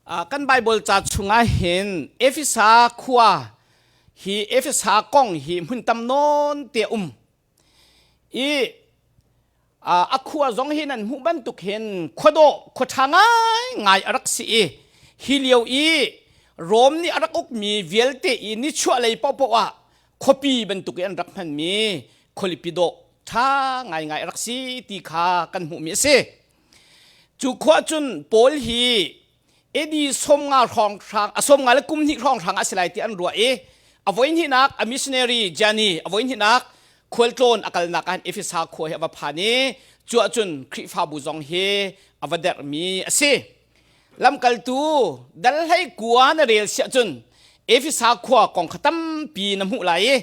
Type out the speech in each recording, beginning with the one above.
Kan Bible ca chungah hin Efesa khua hi Efesa kong hi hmun tam nawn te um. I a khua zong hi nan hmuh bantuk hin khuadawh khua ṭha ngai ngai a rak si i hi lio i Rom nih a rak ukmi vialte i nichuah lei paohpaoh ah khuapi bantuk i an rak hmanmi khualipi dawh ṭha ngaingai a rak si ti kha kan hmuhmi a si. Cu khua cun Paul hi AD 50 hrawnghrang a 50 le kum hnih hrawnghrang a si lai ti an ruah i a voihnihnak a missionary journey a voihnihnak khualtlawn a kalnak ah Efesa khua hi a va phan i cu ahcun Khrihfabu zong hi a va derhmi a si. Lamkaltu dal hlei kua na rel siah cun Efesa khua kong kha tampi na hmuh lai i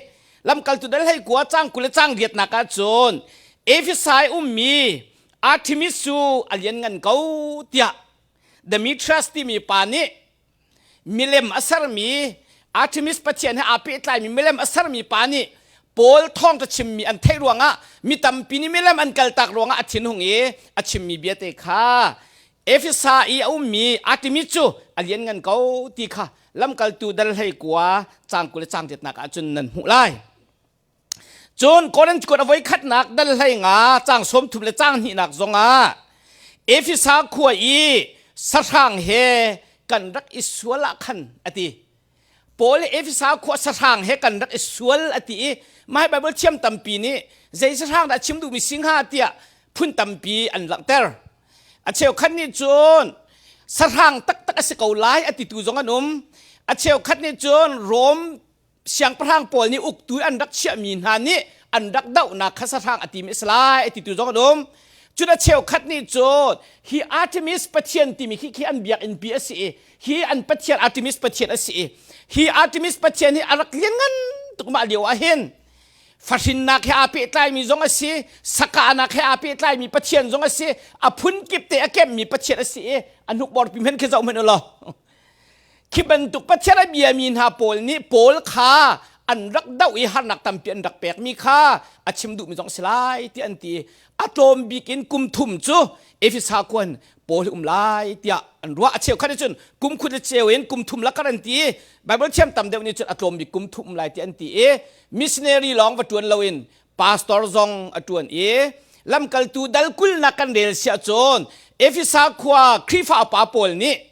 lamkaltu dal hlei kua cang 20 le cang riatnak ah cun Efesa i ummi Artemis cu a lianngan ko tiah Demetrius timi pa nih milem a sermi Artemis pathian he aa pehtlaimi milem a sermi pa nih Paul thawngṭha chimmi an theih ruangah mi tampi nih milem an kaltak ruangah a thinhung i a chimmi biate kha Efesa i a ummi Artemis cu a lianngan ko ti kha lamkaltu dal 19 caang 20 le caang riatnak ah cun nan hmuh lai. Cun Korinth kuat a voi khatnak dal 15 caang 30 le caang hnihnak zongah Efesa khua i sahrang he kan rak i sual ah khan a ti. Paul le Efesa khua sahrang he kan rak i sual a ti i mah Bible thiam tampi nih zei sahrang dah chim duhmi si hnga tiah phun tampi an langhter. A cheukhat nih cun sahrang taktak a si ko lai a titu zong an um. A cheukhat nih cun Rom siangpahrang pawl nih uktu an rak chiahmi hna nih an rak dohnak kha sahrang a timi a si lai ti tu zong an um. Cun a cheukhat nih cun hi Artemis pathian timi khi khi an biakinn pi a si i hi an pathian Artemis pathian a si i hi Artemis pathian hi a rak lianngan tuk mah lio ah hin fahrinnak he aa pehtlaimi zong a si sakahnak he aa pehtlaimi pathian zong a si a phun kip te a kemmi pathian a si i a hnukbor pi hmenh khi zoh hmanh u law Khi bantuk Pathian a biami hna pawl nih Paul kha an rak doh i harnak tampi an rak pekmi kha a chim duhmi zong si lai ti an ti. A tlawm bik in kum thum cu Efesa kuan Paul hi um lai tiah an ruah. A cheukhat nih cun kum khut le cheu in kum thum lakar an ti. Bible thiam tam deuh nih cun a tlawm bik kum thum um lai ti an ti i missionary lawng va ṭuan loin pastor zong a ṭuan i lamkaltu dal kulnak kan rel siah cun Efesa khua Khrihfa upa pawl nih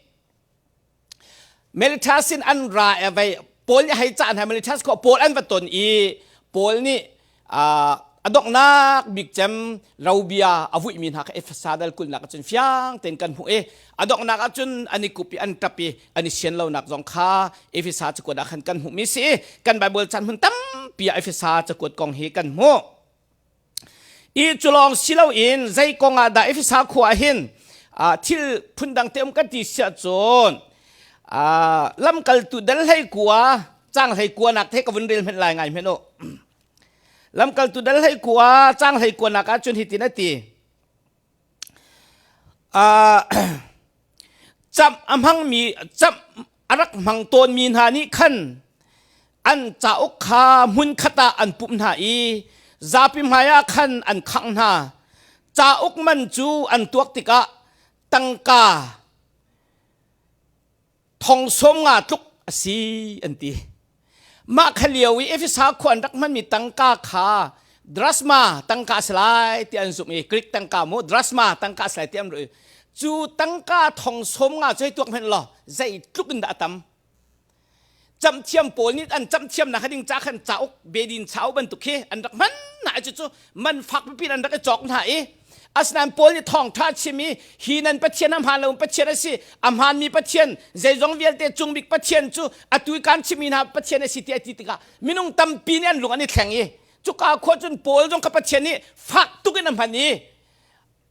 Melita sin an ra e vei Paul nih hei cah hna Melita khua Paul an va ton i Paul nih a donghnak bik cem robia a vuihmi hna kha Efesa dal kulnak ahcun fiang tein kan hmuh i a donghnak ahcun an i kup i an ṭap i an i sian lonak zong kha Efesa cakuat ah khan kan hmuhmi si kan Bible chan hmun tampi ah Efesa cakuat kong hi kan hmuh. I culawng si loin zei kong ah dah Efesa khua ah hin thil phundang te um kan ti siah cun lamkaltu dal 19 caang 19 nak the ka vun rel hmenh lai ngai hmenh u. Lamkaltu dal 19 caang 19 nak ah cun hitin a ti. Camh a hmangmi camh a rak hmang tawnmi hna nih khan an cauk kha hmunkhat ah an pumh hna i zapi hmaiah khan an khangh hna. Cauk man cu an tuak tikah tangka thong 50 tluk a si an ti. Mah kha lio i Efesa khua an rak hmanmi tangka kha drachma tangka a si lai ti an zumh i Greek tangka mu drachma tangka a si lai ti an ruah i cu tangka thong 50 cu hei tuak hmanh law zeitluk in dah a tam. Camhthiam pawl nih an camhthiamnak ding ca khan cauk bedin chau bantuk khi an rak hman hna i cucu man fak pipi an rak i cawk hna i asinain Paul nih thawngṭha chim i hi nan Pathian a hmaan lo Pathian a si a hmaanmi Pathian zeizong vialte cungbik Pathian cu atu i kan chimmi hna Pathian a si ti a ti tikah minung tampi nih an lung an i thleng i cuka khua cun Paul zong kha Pathian nih fak tuk in a hman i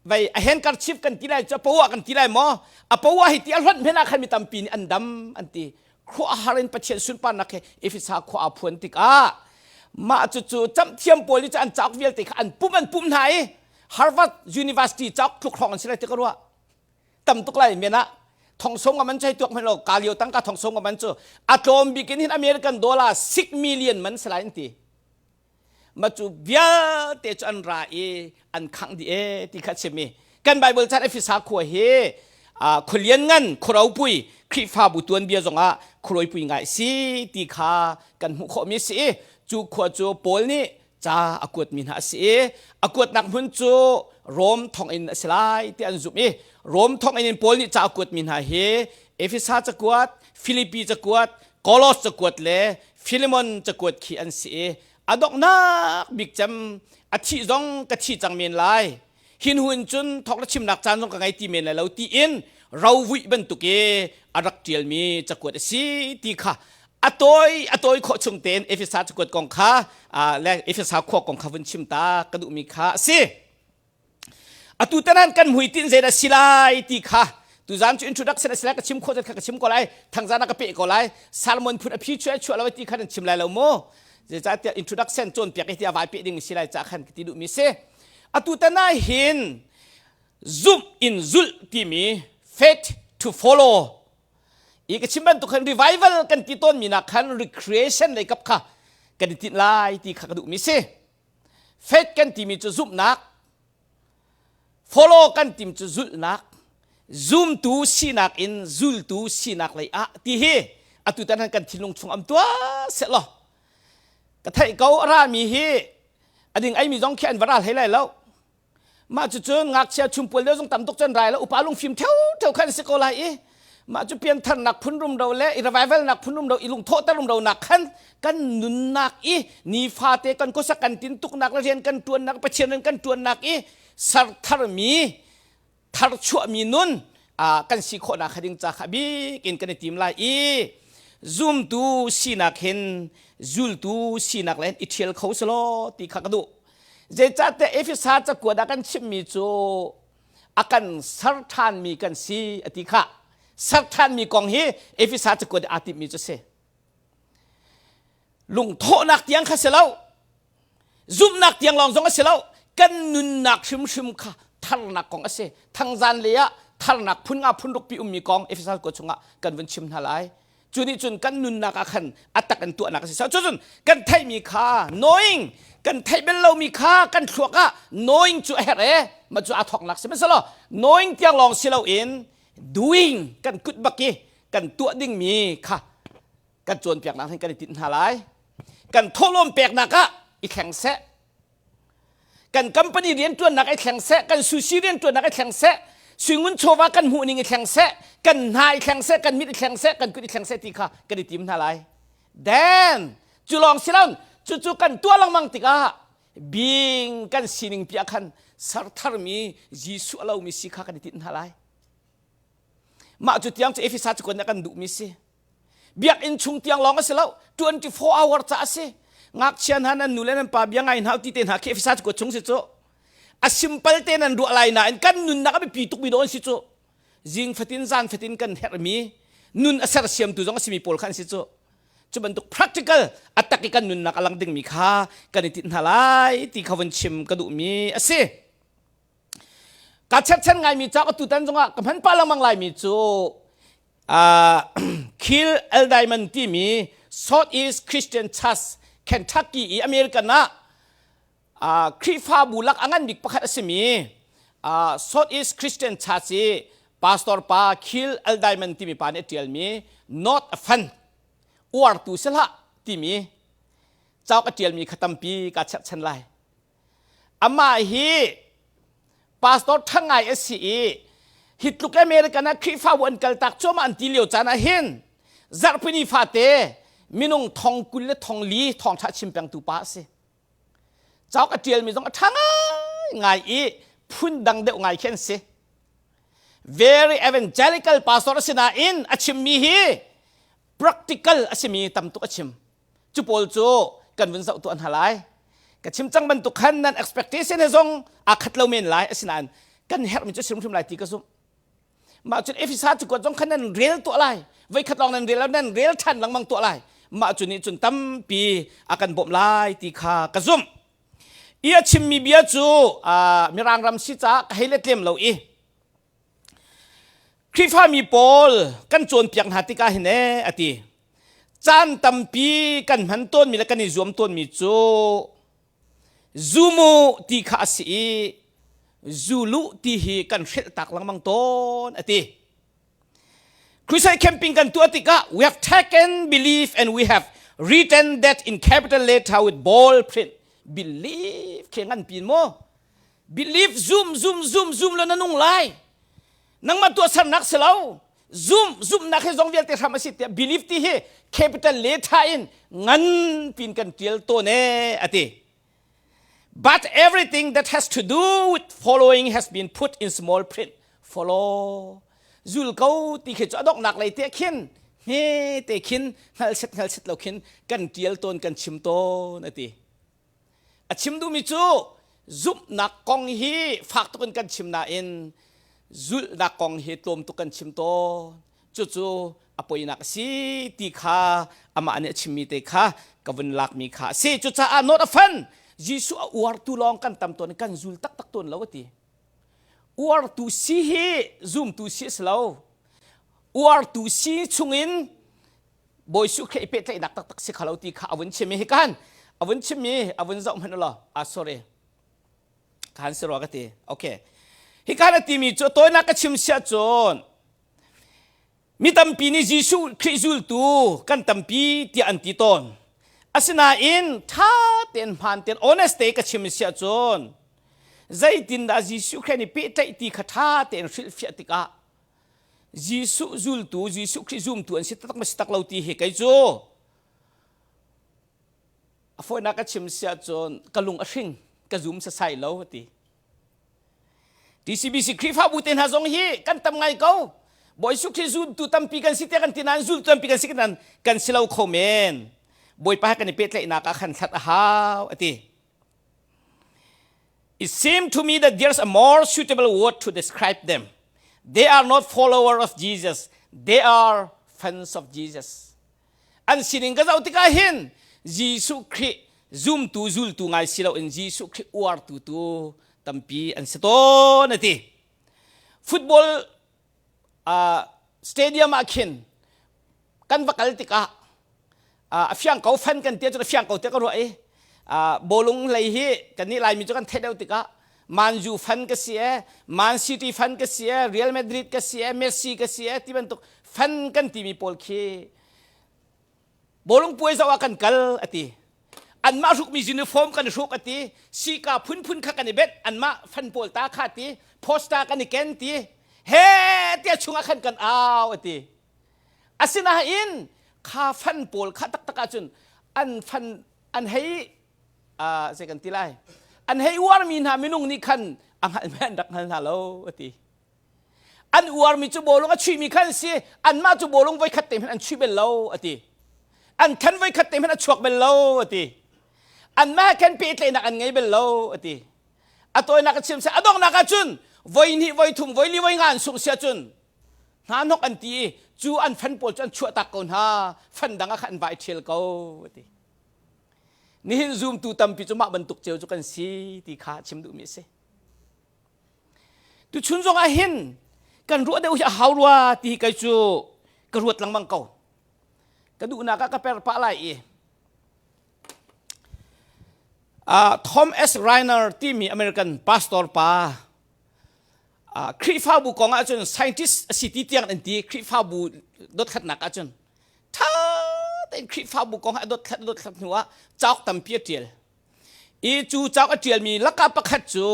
vei a handkerchief kan ti lai cu a poah kan ti lai maw a poah hi ti a hlonh hmenh ah khan mi tampi nih an dam an ti khuaruahhar in Pathian sunparnak he Efesa khua aa phuan tikah mah cucu camhthiam pawl nih an cauk vialte kha an pumh an pumh hna i Harvard University cauk tluk hrawng an si lai ti ka ruah tam tuk lai men ah thong song man chai tuak men lo kalio tangka thong song man cu a tlawm bik in hin American dollar 6 million man si lai an ti ma cu vialte cu an ra i an khangh dih e ti kha chim i kan Bible chan Efesa khua hi. Khualian ngan khuaropui Khrihfabu tuanbia zongah khuaropui ngai si ti kha kan hmuh khawhmi a si i cu khua cu Paul nih ca a kuatmi hna a si i a kuatnak hmun cu Rom thonginn a si lai ti an zumh i Rom thonginn in Paul nih ca a kuatmi hna hi Efesa cakuat, Filipi cakuat, Kolos cakuat le Filemon cakuat khi an si i a donghnak bik cem a thih zong ka thi cang men lai hin hun cun thawk le chimnak caan zong ka ngei ti men lai lo tiin rovuih bantuk i a rak ṭialmi cakuat a si ti kha a tawi a tawi khawh chung tein Efesa cakuat kong kha le Efesa khua kong kha vun chim ta ka duhmi kha a si. Atu tanan kan hmuitinh zeidah si lai ti kha tuzan cu introduction a si lai ka chim khawh zat kha ka chim ko lai thangzan ah ka peh ko lai sermon phun a phi chuah chuah lo ti kha nan chim lai lo mu zeicahtiah introduction cawnpiak hi tiah vai peh ding si lai ca khan ka ti duhmi si atu tan ah hin zumh in zulh timi faith to follow i ka chim bantuk khan revival kan ti tawnmi nak khan recreation lei kap kha kan i tinh lai ti kha ka duhmi si Faith kan timi cu zumhnak, follow kan tim cu zulhnak, zumtu sinak in zultu sinak lei ah ti hi atu tan han kan thinlung chung am tuah seh law ka theih ko a rami hi a ding ai mi zong khi an va ral hlei lai lo Mah cucun ngakchia chumpual deuh zong tam tuk cun rai lo upa lungfim theu khan si ko lai i mah cu piantharnak phun rumro le i revival nak phun rumro i lungthawhter rumro nak khan kan nunnak i nifate kan khuasak kan tintuknak le rian kan tuannak Pathian rian kan tuannak i sertharmi tharchuahmi nun kan si khawhnak kha ding ca kha bik in kan i tim lai i zumtu sinak hin zultu sinak le i ṭhial kho selaw ti kha ka duh Zeicahtiah Efesa cakuat ah kan chimmi cu a kan ser ṭhanmi kan si a ti kha. Ser ṭhanmi kong hi Efesa cakuat aa timhmi cu si. Lungthawhnak tiang kha si lo. Zumhnak tiang lawng zong a si lo. Kan nunnak hrimhrim kha tharnak kong a si. Thangzan lei ah tharnak phun nga phun ruk pi ummi kong Efesa cakuat chungah kan vun chim hna lai. Cu nih cun kan nunnak ah khan a tak in tuahnak a si. Cucun kan theihmi kha knowing kan theih bel lomi kha kan thluak ah knowing cu a herh e mah cu aa thawknak si hmasa knowing tiang lawng si loin doing kan kut bak i kan tuah dingmi kha kan cawnpiaknak hin kan i tinh hna lai. Kan thawhlawm peknak ah i thleng seh. Kan company rianṭuannak i thleng seh, kan sushi rianṭuannak i thleng seh, suingun chawva kan hmuh ning i thleng seh, kan hna i thleng seh, kan mit i thleng seh, kan kut i thleng seh ti kha kan i tim hna lai. Then cu lawng si lo, cucu kan tuah lengmang tikah bing kan sining piah khan sertharmi Jesuh a lomi si kha kan i tinh hna lai. Mah cu tiang cu Efesa cu kan duhmi si. Biakinn chung tiang lawng a si lo 24 hour ca a si ngakchia hna nan nu le nan pa bia ngai hna ti te hna khi Efesa cu chung si cu a simple te nan ruah lai nain kan nunnak a biapi tukmi dawn si cu zing fatin zan fatin kan herhmi nun a sersiamtu zong a simi pawl kha an si cu cu bantuk practical a tak i kan nunnak a lang dingmi kha kan i tinh hna lai ti kha vun chim ka duhmi a si ka cherchan ngaimi ca ka tutan zongah ka hman pah lengmang laimi cu Kill Aldiamond timi Southeast Christian Church Kentucky i American ah Khrihfabu lak a ngan bik pakhat a simi Southeast Christian Church i pastor pa Kill Aldiamond timi pa nih a ṭialmi Not a Fan uartu si hlah timi cauk a ṭialmi kha tampi kaa cherhchan lai. Amah hi pastor ṭha ngai a si i hi tluk American ah Khrihfabu an kaltak cuahmah an ti lio caan ah hin zarhpini fate minung thong 20 le thong li thawngṭha chim pengtu pa a si. Cauk a ṭialmi zong a ṭha ngaingai i phun dang deuh ngai khi an si. Very evangelical pastor a si nain a chimmi hi practical a simi tam tuk a chim. Cu pawl cu kan vun zoh tuah hna lai. Ka chim cang bantuk khan nan expectation he zong aa khat lo men lai asinain kan herhmi cu hrimhrim lai ti ka zumh. Mah cun Efesa cakuat zong khan nan rel tuah lai. Voikhat lawng nan rel lo nan rel ṭhan lengmang tuah lai. Mah cu nih cun tampi a kan bawmh lai ti kha ka zumh. I a chimmi bia cu Mirang ram si caah ka hei let lem lo i Khrihfami pawl kan cawnpiak hna tikah hin ee a ti. Caan tampi kan hman tawnmi le kan i zuam tawnmi cu zumu ti kha a si i zulu ti hi kan hrelh tak lengmang tawn a ti. Crusade camping kan tuah tikah we have taken belief and we have written that in capital letter with bold print. Believe khi ngan pin mo. Believe zoom zoom zoom zoom lo na nung lai. Nangmah tuahsernak si lo. Zoom zumnak hi zong vialte hram a si tiah believe ti hi capital letter in ngan pin kan tial tawn e ati. But everything that has to do with following has been put in small print. Follow. Zul ko ti khi cu a donghnak lei te khin hme te khin hngal set hngal set lo khin kan tial tawn kan chim tawn a ti. A chim duhmi cu zumhnak kong hi fak tuk in kan chim nain zulhnak kong hi tlawm tuk kan chim tawn. Cucu a poinak a si ti kha amah nih a chimmi te kha ka vun lakmi kha a si. Cucaah not a fan Jesuh a uartu lawng kan tam tawn i kan zul taktak tawn lo a ti. Uartu si hi zumtu si a si lo. Uartu si chungin Bawi Jesuh Khrih i pehtlaihnak taktak si kha lo ti kha a vun chim i hi kan a vun chimmi a vun zoh hmanh law ah sorry khan si rua ka ti okay hi kan a timi cu tawinak ka chim siah cun Mi tampi nih Jesuh Khrih zultu kan tampi tiah an ti tawn. Asinain ṭha tein hmaan tein honest te ka chim si ahcun zeitindah Jesuh Khrih nih pehtlaih ti kha ṭha tein hrilhfiah tikah Jesuh zultu, Jesuh Khrih zumtu an si taktak ma si tak lo ti hi kei cu a fawinak ka chim si ahcun ka lung a hring, ka zum sasai lo ti. TCBC Khrihfabu te hna zong hi kan tam ngai ko. Bawi Jesuh Khrih zultu tampi kan si tiah kan ti nain zultu tampi kan si kan kan si lo kho men. Bawipa he kan i pehtlaihnak ah khan hlat a hau a ti. It seemed to me that there's a more suitable word to describe them. They are not followers of Jesus. They are fans of Jesus. An sining ka zoh tikah hin Jesuh Khrih zumtu zultu ngai si loin Jesuh Khrih uartu tu tampi an si tawn a ti. Football uh, stadium ah khin kan va kal tikah uh, a fiang ko fan kan tia cu a fiang ko tiah ka ruah i uh, bawlung lei hi kan nih Laimi cu kan theih deuh tikah Man U fan ka si e Man City fan ka si e Real Madrid ka si e Messi ka si e ti bantuk fan kan timi pawl khi bawlung puai zoh ah kan kal a ti anmah hrukmi uniform kan hruk a ti sika phunphun kha kan i bet anmah fan pawl ta kha ti poster kan i ken ti he tia chungah khan kan au a ti asinain kha fan pawl kha taktak ahcun an fan an hei zei kan ti lai an hei uarmi hna minung nih khan a hngalh an rak hngal hna lo a ti An uarmi cu bawlung a chuihmi kha an si. Anmah cu bawlung voikhat te hmanh an chuih bel lo, a ti. An khan voikhat te hmanh a chuak bel lo, a ti. Anmah he khan pehtlaihnak an ngei bel lo, a ti. A tawinak a chim seh, a donghnak ah cun voi hnih, voi thum, voi li, voi nga an sungh si ahcun hna hnok an ti i cu an fan pawl cu an chuahtak ko hna, fan dang ah khan an vai ṭhial ko, a ti. Nihin zumtu tampi cu mah bantuk ceu cu kan si ti kha chim duhmi a si. Tuchun zong ah hin kan ruah deuh hi a hau rua ti hi kei cu ka ruat lengmang ko. Ka duhnak ah ka per pah lai i uh, Tom S. Rainer timi American pastor pa uh, Khrihfabu kong ahcun scientist a si ti tiang an ti Khrihfabu dothlatnak ahcun tha tein Khrihfabu kong a dothlat dothlat hnu ah cauk tampi a tial I cu cauk a ṭialmi lakah pakhat cu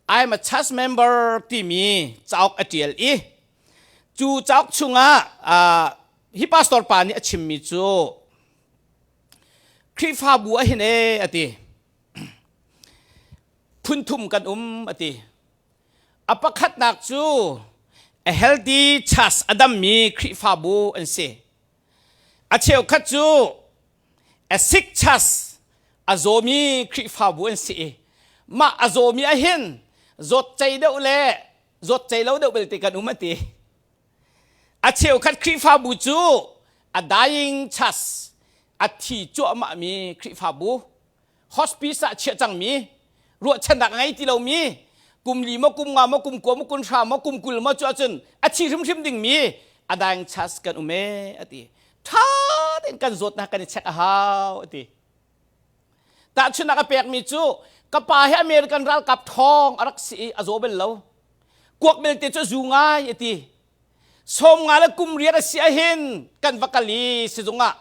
I'm a church member timi cauk a ṭial i cu cauk chungah uh, hi pastor pa nih a chimmi cu Khrihfabu ah hin ee a ti. Phunthum kan um a ti. A pakhatnak cu a healthy church a dammi Khrihfabu an si. A cheukhat cu a sick church a zawmi Khrihfabu an si i mah a zawmi ah hin zawt cei deuh le zawt cei lo deuh belte kan um a ti. A cheukhat Khrihfabu cu a dying church a thi cuahmahmi Khrihfabu hospice ah chiah cangmi ruahchannak a ngei ti lomi kum li maw kum nga maw kum kua maw kum hra maw kum 20 maw cu ahcun a thi hrimhrim dingmi a dying church kan um ee a ti ṭha tein kan zawtnak kan i check a hau a ti tahchunhnak a pekmi cu ka pa hi American ralkap ṭhawng a rak si i a zaw bel lo kuak belte cu a zu ngai a ti. Sawm nga le kum riat a si ahhin kan va kal i sizung ah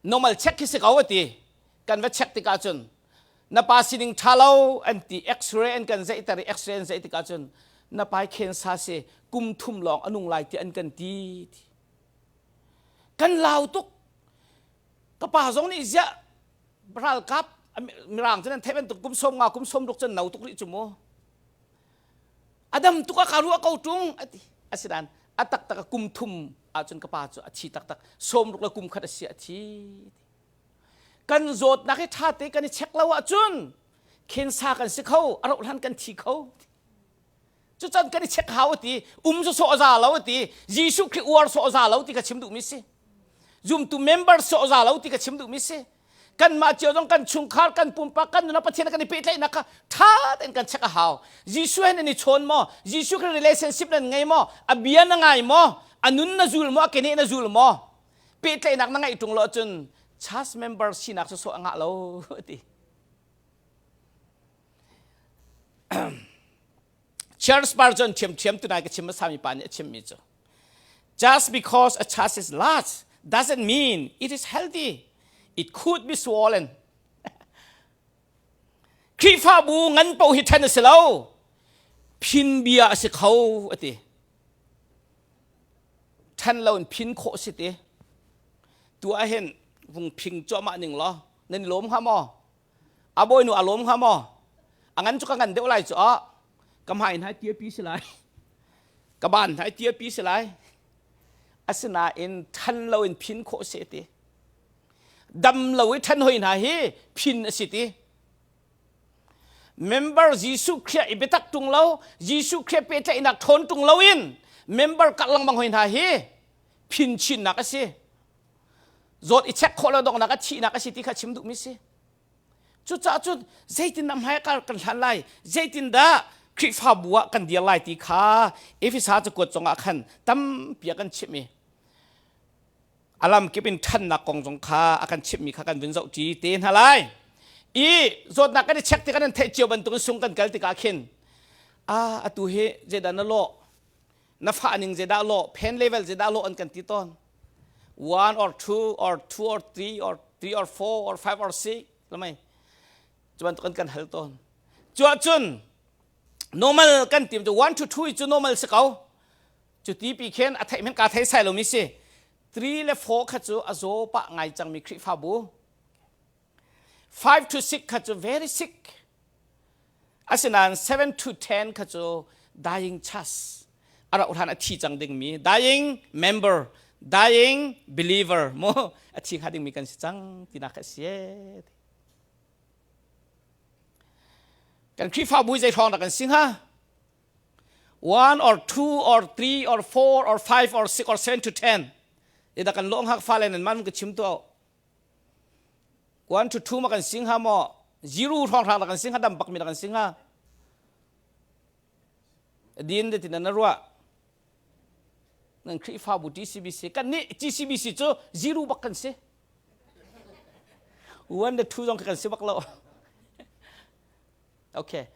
normal check khi si ko a ti. Kan va check tikah cun na pa sining ṭha lo an ti x-ray an kan zeihter i x-ray an zeih tikah cun na pa cancer si kum thum lawng a nung lai ti an kan ti. Kan lau tuk. Ka pa zong nih ziah ralkap mirang cu nan theih bantuk kum som nga kum som ruk cun no tuk rih cu mu. A dam tuk a ka ruah ko ṭung ati. Asinain a taktak a kum thum ahcun ka pa cu a thi taktak. Som ruk le kum khat a si a thi. Kan zawtnak hi ṭha te kan i check lo ahcun khensa kan si kho, a rauh hlan kan thi kho. Cucan kan i check hau ti, um sawsawh a za lo ti, Jesuh Khrih uar sawh a za lo ti ka chim duhmi si. Zumtu member sawh a za lo ti ka chim duhmi si. Kanmah cio zong kan chungkhar, kan pumpak, kan nunah Pathian kan i pehtlaihnak kha ṭha tein kan check a hau. Jesuh he nan i chawn maw? Jesuh Khrih relationship nan ngei maw? A bia na ngai maw? A nun na zul maw? A keneh na zul maw? Pehtlaihnak na ngeih ṭung lo ahcun church member sinak sawsawh a ngah lo ti. Charles Spurgeon ṭhiamṭhiam tunai ka chim hmasami pa nih a chimmi cu Just because a church is large doesn't mean it is healthy. It could be swollen. Khrihfabu ngan paoh hi ṭhen a si lo. Phin bia a si kho a ti. Ṭhen lo in phin khawh a si ti. Tu ah hin vung phing cuahmah ning law nan i lawm hnga maw? A bawinu a lawm hnga maw? A ngan cu ka ngan deuh lai cu ah ka hmai hna tiapi si lai. Ka ban hna tiapi si lai. Asinain ṭhan lo in phin khawh si ti. Dam lo i ṭhan hoi hna hi phin a si ti. Member Jesuh Khrih i biatak ṭung lo, Jesuh Khrih pehtlaihnak ṭhawn ṭung lo in member karh lengmang hoi hna hi phin chinnak a si. Zawt i check khawh lo donghnak a thihnak a si ti kha chim duhmi si. Cucaah cun zeitindah hmaikal kan hlan lai, zeitindah Khrihfabu ah kan dir lai ti kha Efesa cakuat zongah khan tampi a kan chimh i a lamkip in ṭhannak kong zong kha a kan chimhmi kha kan vun zohṭi te hna lai. I zawtnak kan i check tikah nan theih cio bantukin sung kan kal tikah khin a atu hi zeidah na lawh na fah ning zeidah lawh pain level zeidah lawh an kan ti tawn one or two or two or three or three or four or five or six lamai cu bantuk an kan hal tawn cu ahcun normal kan tim cu one to two cu normal si ko cu ti pi khin a theih men ka thei sai lomi si three le four kha cu a zaw pah ngai cangmi Khrihfabu five to six kha cu very sick Asinain 7 to 10 kha cu dying church a rauh hlan a thi cang dingmi dying member dying believer mu a thi hnga dingmi kan si cang tinak kha a si Kan Khrihfabu zei hrawng dah kan si hnga? One or two or three or four or five or six or seven to ten. Ida kan lawng hak fa le nan man ka chim tu Kuan thu thu ma kan sing ha maw? Zero hrawng hrang kan sing ha dam bak mi kan sing ha. Din de tin na ruah. Nan Khrihfabu TCBC kan nih TCBC cu zero bak kan si. One the two zong kan si bak lo. Okay.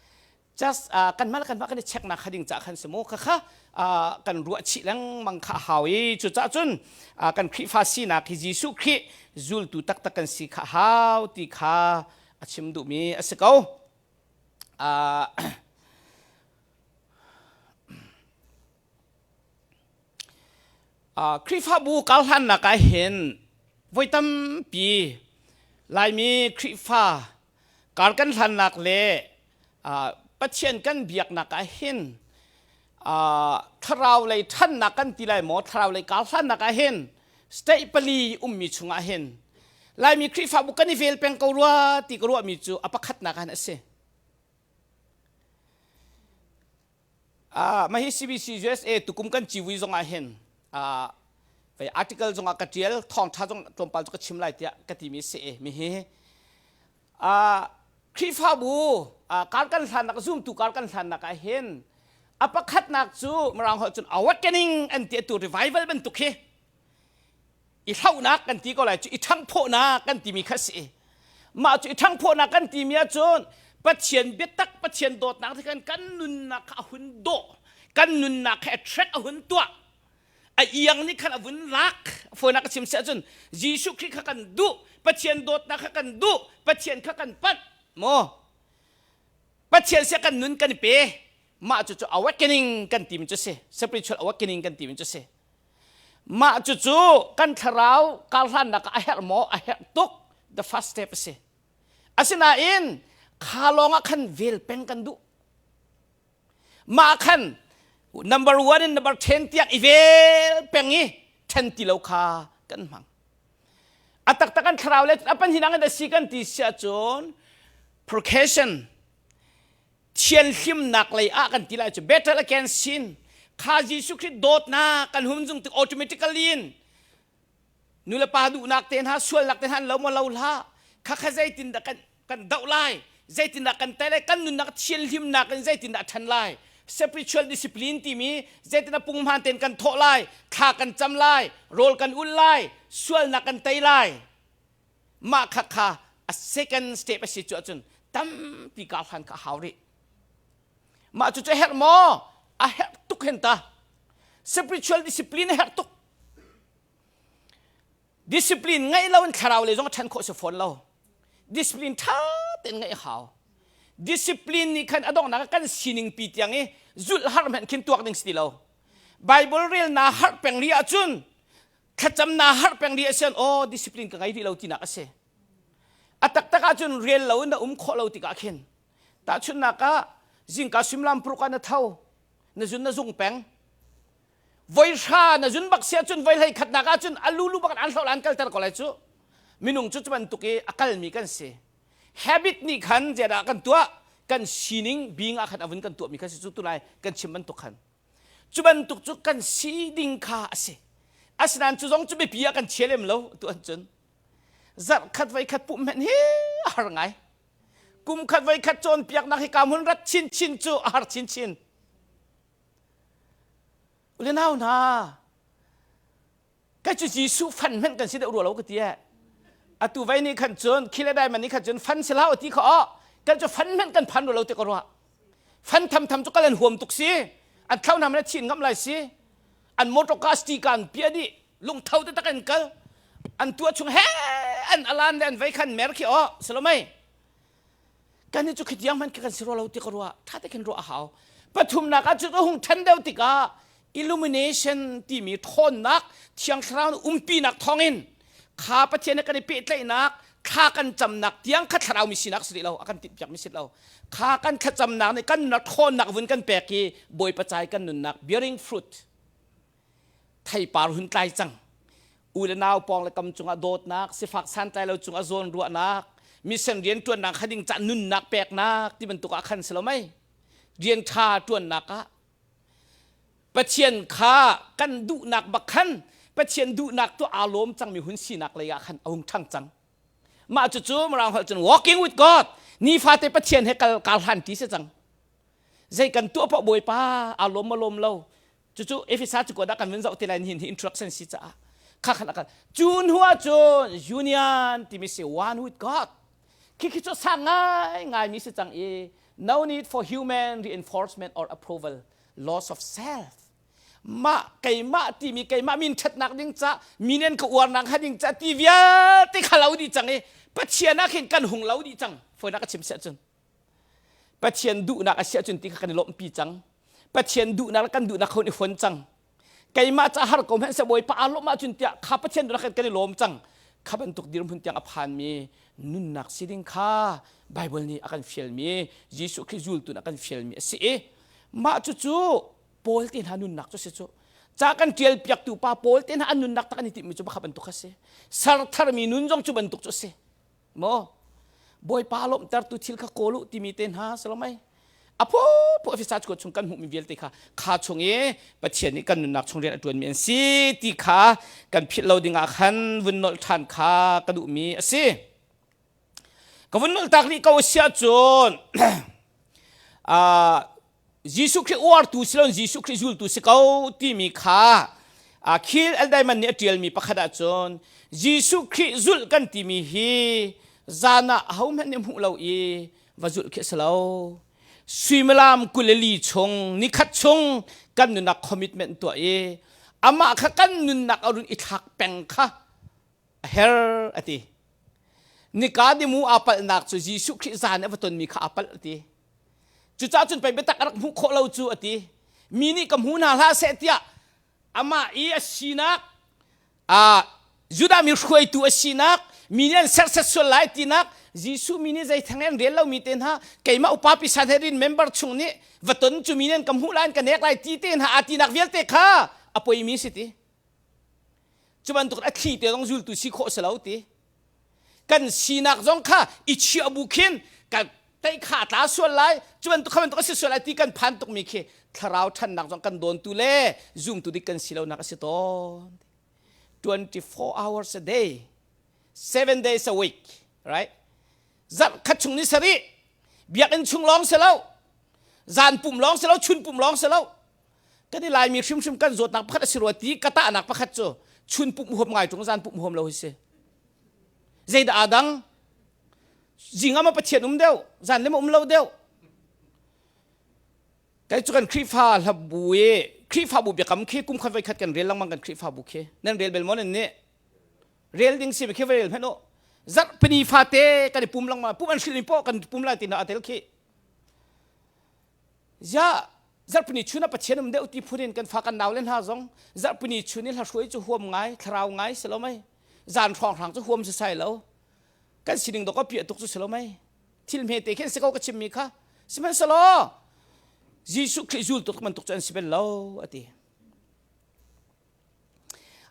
Just uh, kan mah kan mah kan i check nak kha ding ca khan si mu kha kha uh, kan ruah chih lengmang kha hau i cu ca cun uh, kan Khrihfa sinak hi Jesuh Khrih zultu taktak kan si kha hau ti kha a chim duhmi a si ko. Uh, uh, Khrihfabu karhlannak ah hin voi tampi Laimi Khrihfa kar kan hlannak le Pathian kan biaknak ah hin thlarau lei ṭhannak kan ti lai maw thlarau lei kar hlannak ah hin state pali ummi chungah hin Laimi Khrihfabu kan i vel peng ko rua ti ka ruahmi cu a pakhatnak ah hin a si. Uh, mah hi CBC USA tukum kan civui zong ah hin uh, vei article zong ah ka tial thawngtha zong tlawmpal cu ka chim lai tiah ka timi si mi hi uh, Khrihfabu uh, kar kan hlannak zumtu kar kan hlannak ah hin a pakhatnak cu mirang holh cun awakening an ti atu revival bantuk hi i hlauhnak kan ti ko lai cu i ṭhangphawhnak kan timi kha si mah cu i ṭhangphawhnak kan timi ahcun Pathian biatak Pathian dawtnak te khan kan nunnak kha a hun dawh. Kan nunnak kha attract a hun tuah. A iang nih khan a vun lak. Fawinak ka chim si ahcun Jesuh Khrih kha kan duh, Pathian dawtnak kha kan duh, Pathian kha kan panh. Maw? Pathian sia kan nun kan i pe. Mah cu cu awakening kan timi cu si. Spiritual awakening kan timi cu si. Mah cucu kan thlarau karhlannak ah a herh maw? A herh tuk. The first step a si. Asinain kha lawng ah khan vel peng kan duh. Mah khan number one in number ten tiang i vel peng i then ti lo kha kan hmang. A taktak kan thlarau le a panhinang in a si kan ti si ahcun purcation thianhlimnak lei ah kan ti lai cu battle against sin kha Jesuh Khrih dawtnak kan hum zung tik automatically in nulepa duhnak te hna sualnak te hna an lo maw lo hlah kha kha zeitin dah kan kan doh lai zeitin dah kan tai lai kan nunnak thianhlimnak in zeitin dah ṭhan lai spiritual discipline timi zeitin dah punghman tein kan thawh lai thla kan cam lai rawl kan ul lai sualnak kan tei lai Mah kha kha a second step a si cu ahcun tampi kar hlan kha a hau rih. Mah cu cu a herh maw? A herh tuk hen ta. Spiritual discipline a herh tuk. Discipline ngeih lo in thlarau lei zong a ṭhan khawh si fawn lo. Discipline ṭha tein ngeih a hau. Discipline nih khan a donghnak ah kan sining pi tiang i zulh har hmanh khin tuak ding si ti lo. Bible rel naa harh peng rih ahcun thlacam naa harh peng rih asian aw discipline ka ngei rih lo tinak a si a taktak ahcun rial lo in na um khawh lo tikah khin tahchunhnak ah zingka suimilam paruk ah na tho na zun na zung peng voi hra na zun bak si ahcun voi hlei khatnak ahcun a lulu bak an hloh an kalter ko lai cu minung cu cu bantuk i a kalmi kan si habit nih khan zeidah kan tuah kan sining being ah khan a vun kan tuahmi kha si cu tunai kan chim bantuk khan Cu bantuk cu kan si ding kha a si. Asinain cu zong cu biapi ah kan chia lem lo tu an cun. Zarh khat voi khat pumh hmenh hi a har ngai. Kum khat voi khat cawnpiaknak hi ka hmun rat chinchin cu a har chinchin. Ule nau hna, Kai cu Jesuh fan hmenh kan si deuh rua lo ka ti eh. Atu vei nih khan cun khile dai man nih khan cun fan si hlah ti kha oh kan cu fan hmenh kan phan rua lo ti ka ruah. Fan tham tham cu kal an huam tuk si. An thlau hna man chin ngam lai si. An motor car sti kan pia dih lungtho te tak an kal. An tua chung he an alan le an vei khan mer khi oh salomei. Kan hi cu khitiang hmanh khi kan si rua lo ti ka ruah ṭha te khin ruah a hau pathumnak ah cu hung ṭhan deuh tikah illumination timi ṭhawnnak thiang thlarau umpinak thawngin kha Pathian he kan i pehtlaihnak thla kan camnak tiang kha thlarau mi sinak si rih lo a kan tinhpiak mi si lo kha kan thlacamnak nih kan nunnak ṭhawnnak vun kan pek i Bawipa cai kan nunnak bearing fruit theipar hun tlai cang u le nau pawng le kam cungah dawtnak sifak santlai lo cungah zawn ruahnak mission rian ṭuannak kha ding ca nunnak peknak ti bantuk ah khan si lo mei rian ṭha ṭuannak ah Pathian kha kan duhnak bak khan Pathian duhnak tu aa lawm cangmi hun sinak lei ah khan a hung ṭhang cang mah cucu Mirang holh cun walking with God nifate Pathian he kal kar hlan ti si cang zei kan tuah paoh Bawipa aa lawm ma lawm lo Cucu Efesa cu dah kan vun zoh te lai nihin hi introduction si caah kha khan akal cu hnu ah cun union timi si one with God khi khi cu sang ngai ngai mi si cang i no need for human reinforcement or approval loss of self mah keimah timi keimah min ṭhatnak ding ca minen ka uarnak ha ding ca ti vialte kha lo dih cang i Pathian ah khin kan hung lo dih cang fawinak ka chim siah cun Pathian duhnak a si ahcun ti kha kan i lawmhpi cang. Pathian duhnak le kan duhnak kha i fon cang. Keimah ca har ko hmanh seh Bawipa aa lawmh ahcun tiah kha Pathian duhnak kan i lawm cang. Kha bantuk dirhmun tiang a phanmi nunnak si ding kha Bible nih a kan fialmi Jesuh Khrih zultu a kan fialmi a si i mah cucu Paul te hna nunnak cu si cu ca kan ṭial piaktu pa Paul te hna an nunnak tak an i timhmi cu bakha bantuk kha si ser tharmi nun zong cu bantuk cu a si Maw Bawipa lawmhtertu thil kha kawl u timi te hna si lo mei? A phuphu Efesa cakuat chung kan hmuhmi vialte kha kha chung i Pathian nih kan nunnak chung rian a ṭuanmi an si ti kha kan philh lo dingah khan vun nolh ṭhan kha ka duhmi a si. Ka vun nolh tak rih ko a si ahcun Jesuh Khrih uartu si loin Jesuh Khrih zultu si ko timi kha Khil Eldaiman nih a ṭialmi pakhat ahcun Jesuh Khrih zulh kan timi hi zan ah ahohmanh nih hmuh lo i va zulh khi a si lo. Suimilam 24 chung nikhat chung kan nunnak commitment tuah i amah kha kan nunnak a run i thlak peng kha a her a ti. Nikadimu aa palhnak cu Jesuh Khrih zan a va tonmi kha aa palh a ti. Cucaah cun pei biatak a rak hmuh khawh lo cu a ti. Mi nih ka hmu hna hlah seh tiah amah i a sinak Judah mi hruaitu a sinak mi nih an serhsat sual lai tinak Jesuh mi nih zei theng an rel lomi te hna keimah upa pi Sanhedrin member chung nih va ton cu mi nih an ka hmuh lai an ka nek lai ti te hna aa tinak vialte kha a poimi si ti. Cu bantuk a thli te zong zultu si khawh si lo ti. Kan sinak zong kha i chiah bu khin ka tei kha tla sual lai cu bantuk kha bantuk a si sual lai ti kan phan tukmi khi thlarau ṭhannak zong kan dawntu le zumtu dik kan si lonak a si tawn. 24 hours a day, 7 days a week, right? Zarh khat chung ni sarih biakinn chung lawng si lo, zan pum lawng si lo, chun pum lawng si lo, kan i Laimi hrimhrim kan zawtnak pakhat a si rua ti ka tahnak pakhat cu chun pumh huam ngai ṭung zan pumh huam lo hi si. Zeidah aa dang? Zing ah ma Pathian um deuh, zan le ma um lo deuh. Kai cu kan Khrihfa hlabu i Khrihfabu biakam khi kum khat voi khat kan rel lengmang kan Khrihfabu khi. Nan rel bel maw nan nih? Rel ding si khi va rel hmanh u. Zarhpini fate kan i pum lengmang, pum an hrilh mi poh kan pum lai ti na a tel khi. Ziah zarhpini chun ah Pathian um deuh ti phun in kan fa kan naule hna zong zarhpini chun i hlahruai cu huam ngai thlarau ngai si lo mei zan hrawnghrang cu huam si sai lo kan sining dok a piah tuk cu si lo mei thil hme te khin si ko ka chimmi kha sihmanhsehlaw Jesuh Khrih zultu bantuk cu an si bel lo a ti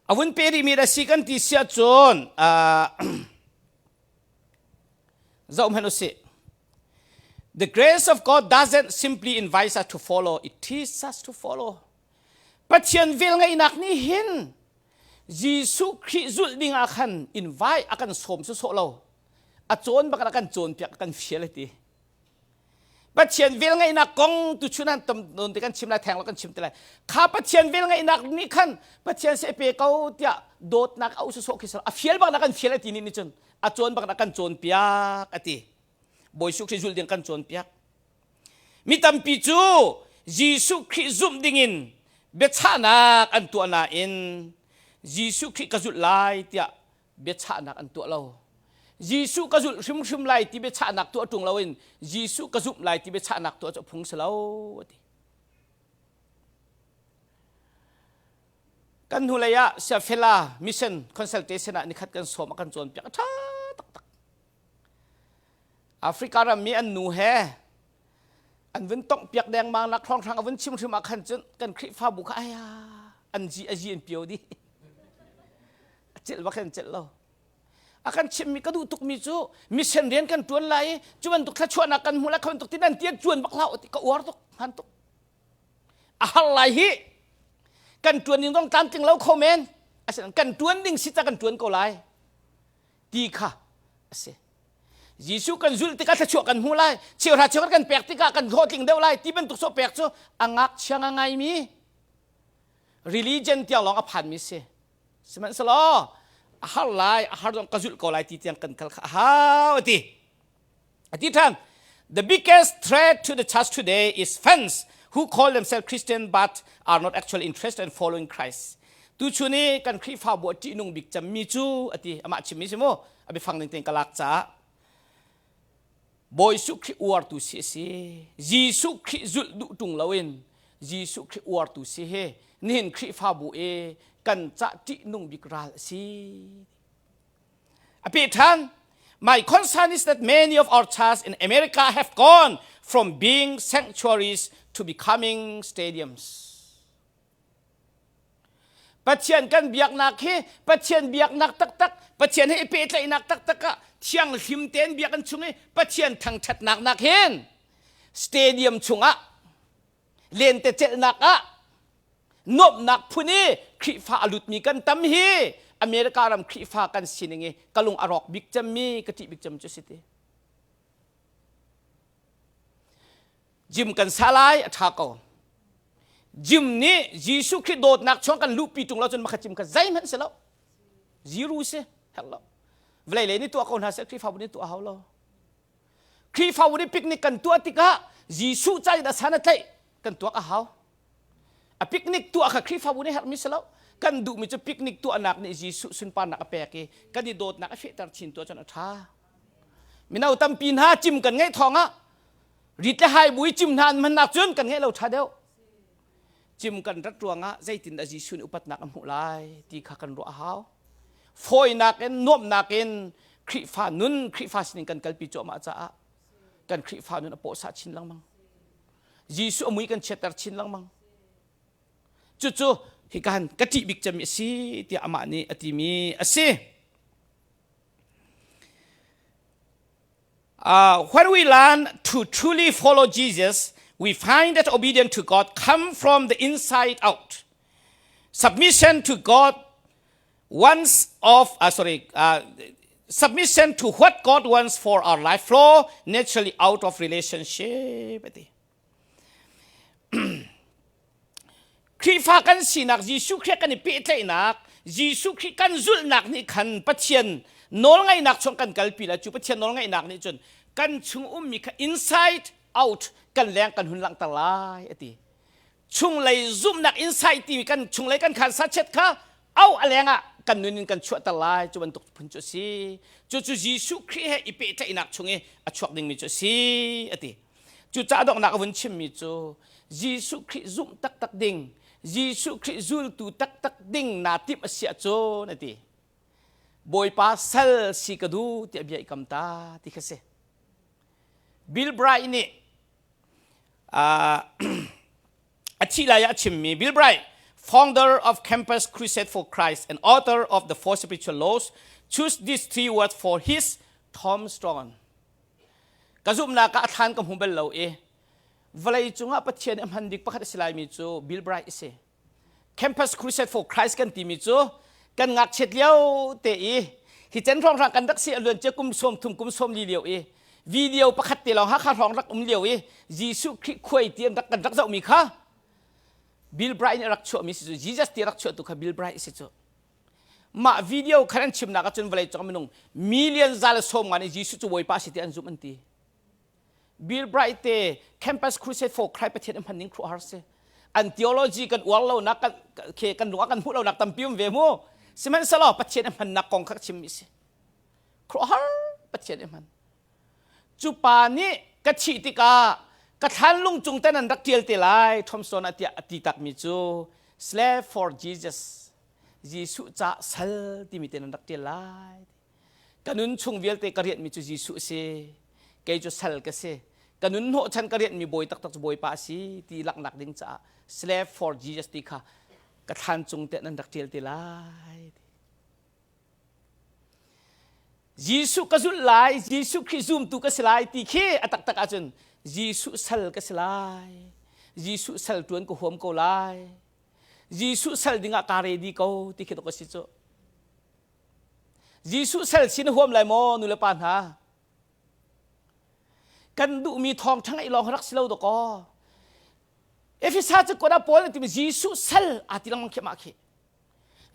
a vun pe rihmi a si kan ti siah cun zoh hmanh usih The grace of God doesn't simply invite us to follow, it teaches us to follow. Pathian velngeihnak nih hin Jesuh Khrih zulh ding ah khan invite a kan sawm sawsawh lo. A cawn bak a kan cawnpiak a kan fial ti. Pathian velngeihnak kong tu chun han tam non te kan chim lai theng lo kan chim te lai. Kha Pathian velngeihnak nih khan Pathian se pe ko tiah dawtnak a sawsawh khi a fial bak na kan fial ati ni nih cun a cawn bak na kan cawnpiak ati. Bawi Jesuh Khrih zulh ding kan cawnpiak. Mi tampi cu Jesuh Khrih zumh dingin biachahnak an tuah nain Jesuh Khrih ka zulh lai tiah biachahnak an tuah lo. Jesuh ka zulh hrimhrim lai ti biachahnak tuah ṭung loin Jesuh ka zumh lai ti biachahnak tuah cu a phung si lo a ti. Kan hnulei ah Siafela Mission Consultation ah nikhat kan sawm a kan cawnpiak a ṭha taktak. Africa ram mi an nu he an vun tongh piak dengmang nak hrawnghrang a vun chim hrim ah khan cun kan Khrihfabu kha aya an ji a ji an pio dih a celh bak an celh lo a kan chimmi ka duh tukmi cu mission rian kan tuan lai i cu bantuk thluachuahnak kan hmu lai kha bantuk tin an tian tuan bak hlah ti ka uar tuk hman tuk a har lai hi kan tuan ding zong tlamtling lo kho men asinain kan tuan ding si ca kan tuan ko lai ti kha a si. Jesuh kan zulh tikah thluachuah kan hmu lai, cheuhra cheukhat kan pek tikah kan hlawhtling deuh lai ti bantuk sawh pek cu a ngakchia ngaimi religion tiang lawng a phanmi si. Sihmanhsehlaw a har lai, a har zong ka zulh ko lai ti tiang kan kal kha a hau a ti. A ti ṭhan, the biggest threat to the church today is fans who call themselves Christian but are not actually interested in following Christ. Tuchun i kan Khrihfabu a ṭihnung bik cemmi cu a ti amah chimmi si mu a biafang ning tein ka lak caah Bawi Jesuh Khrih uartu si a si. Jesuh Khrih zulh duh ṭung loin Jesuh Khrih uartu si hi nihin Khrihfabu i kan cah ṭihnung bik ral a si. A peh ṭhan. My concern is that many of our churches in America have gone from being sanctuaries to becoming stadiums. Pathian kan biaknak hi Pathian biaknak taktak Pathian he i pehtlaihnak taktak ah thianghlim tein biakinn chung i Pathian thangṭhatnak nak hin stadium chungah lentecelhnak ah nuamhnak phun i Khrihfa a lutmi kan tam hi America ram Khrihfa kan sining i ka lung a rawk bik cemmi ka ṭih bik cem cu si ti. Gym kan sa lai a ṭha ko. Gym nih Jesuh Khrih dawtnak chung kan luhpi ṭung lo cun makhat gym kha zeihmanh si lo. Zero si herh lo. Vawlei lei nih tuah ko hna seh Khrihfabu nih tuah hau lo. Khrihfabu nih picnic kan tuah tikah Jesuh ca in a san a tlaih kan tuak a hau. A picnic tuah kha Khrihfabu nih herhmi si lo. Kan duhmi cu picnic tuahnak nih Jesuh sunparnak a pek i kan i dawtnak a fehter chin tu ahcun a ṭha. Mino tampi hna cim kan ngeih thawng ah rit le hai bu i cim hna an hmannak cun kan ngeih lo ṭha deuh. Cim kan rat ruangah zeitindah Jesuh nih upatnak a hmuh lai ti kha kan ruah a hau. Fawinak in nuamhnak in Khrihfa nun, Khrihfa sining kan kalpi cuahmah caah kan Khrihfa nun a pawhsah chin lengmang. Jesuh a mui kan chiatter chin lengmang. Cucu hika han ka ṭih bik cemmi a si tiah amah nih a timi a si. When we learn to truly follow Jesus, we find that obedience to God come from the inside out. Submission to God wants of uh, sorry uh, submission to what God wants for our life flow naturally out of relationship. Khrihfa kan sinak Jesuh Khrih kan i pehtlaihnak Jesuh Khrih kan zulhnak nih khan Pathian nawlngaihnak chung kan kalpi la cu Pathian nawlngaihnak nih cun kan chung ummi kha inside out kan leng kan hun langhter lai a ti chunglei zumhnak inside timi kan chunglei kan khan sachet kha au a leng ah kan nun in kan chuahter lai cu bantuk phun cu a si cu cu Jesuh Khrih he i pehtlaihnak chung i a chuak dingmi cu a si a ti Cucaah donghnak a vun chimmi cu Jesuh Khrih zumh taktak ding, Jesuh Khrih zultu taktak ding naa timh a si ahcun a ti. Bawipa sal si ka duh tiah bia i kam ta ti kha si. Bill Bright nih uh, a thih lai ah a chimmi Bill Bright, founder of Campus Crusade for Christ and author of the Four Spiritual Laws, choose these three words for his tombstone. Ka zumhnak ah a thlan ka hmu bal lo i vawlei cungah Pathian nih a hman bik pakhat a si laimi cu Bill Bright a si. Campus Crusade for Christ kan timi cu kan ngakchiat lio te i hi cen hrawnghrang kan rak si a luan cia kum sawm thum kum sawm li lio i video pakhat te lawng Hakha hrawng rak um lio i Jesuh Khrih khuai ti an rak kan rak zohmi kha Bill Bright nih a rak chuahmi si cu Jesus ti a rak chuahtu kha Bill Bright a si cu. Mah video khan an chimnak ahcun vawleicung minung million za le sawm nga nih Jesuh cu Bawipa si ti an zumh an ti. Bill Bright te Campus Crusade for Christ Pathian a hman ning khuahar si. An theology kan uar lonak kan khe kan lung ah kan hmuh lonak tampi um ve mu. Sihmanhsehlaw Pathian a hmannak kong kha ka chimmi si. Khuahar Pathian a hman. Cu pa nih ka thih tikah ka thlanlung cung ten an rak tial te lai Thomson ah tiah a ti takmi cu Slave for Jesus Jesuh ca sal timi te nan rak ṭial lai. Ka nun chung vialte ka rianhmi cu Jesuh a si. Kei cu sal ka si. Ka nun hnawhchan ka rianhmi bawi taktak cu Bawipa a si ti langhnak ding caah slave for Jesus ti kha ka thlan cung te nan rak ṭial te lai. Jesuh ka zulh lai, Jesuh Khrih zumtu ka si lai ti khi a taktak ahcun Jesuh sal ka si lai. Jesuh sal ṭuan ka huam ko lai. Jesuh sal dingah kaa ready ko ti khi dok a si cu. Jesuh sal si na huam lai maw nu le pa hna? Kan duhmi thawngṭha ngeih lawng rak si lo dakaw. Efesa cu kuat ah Paul nih timi Jesuh sal aa ti lengmang khi mah khi.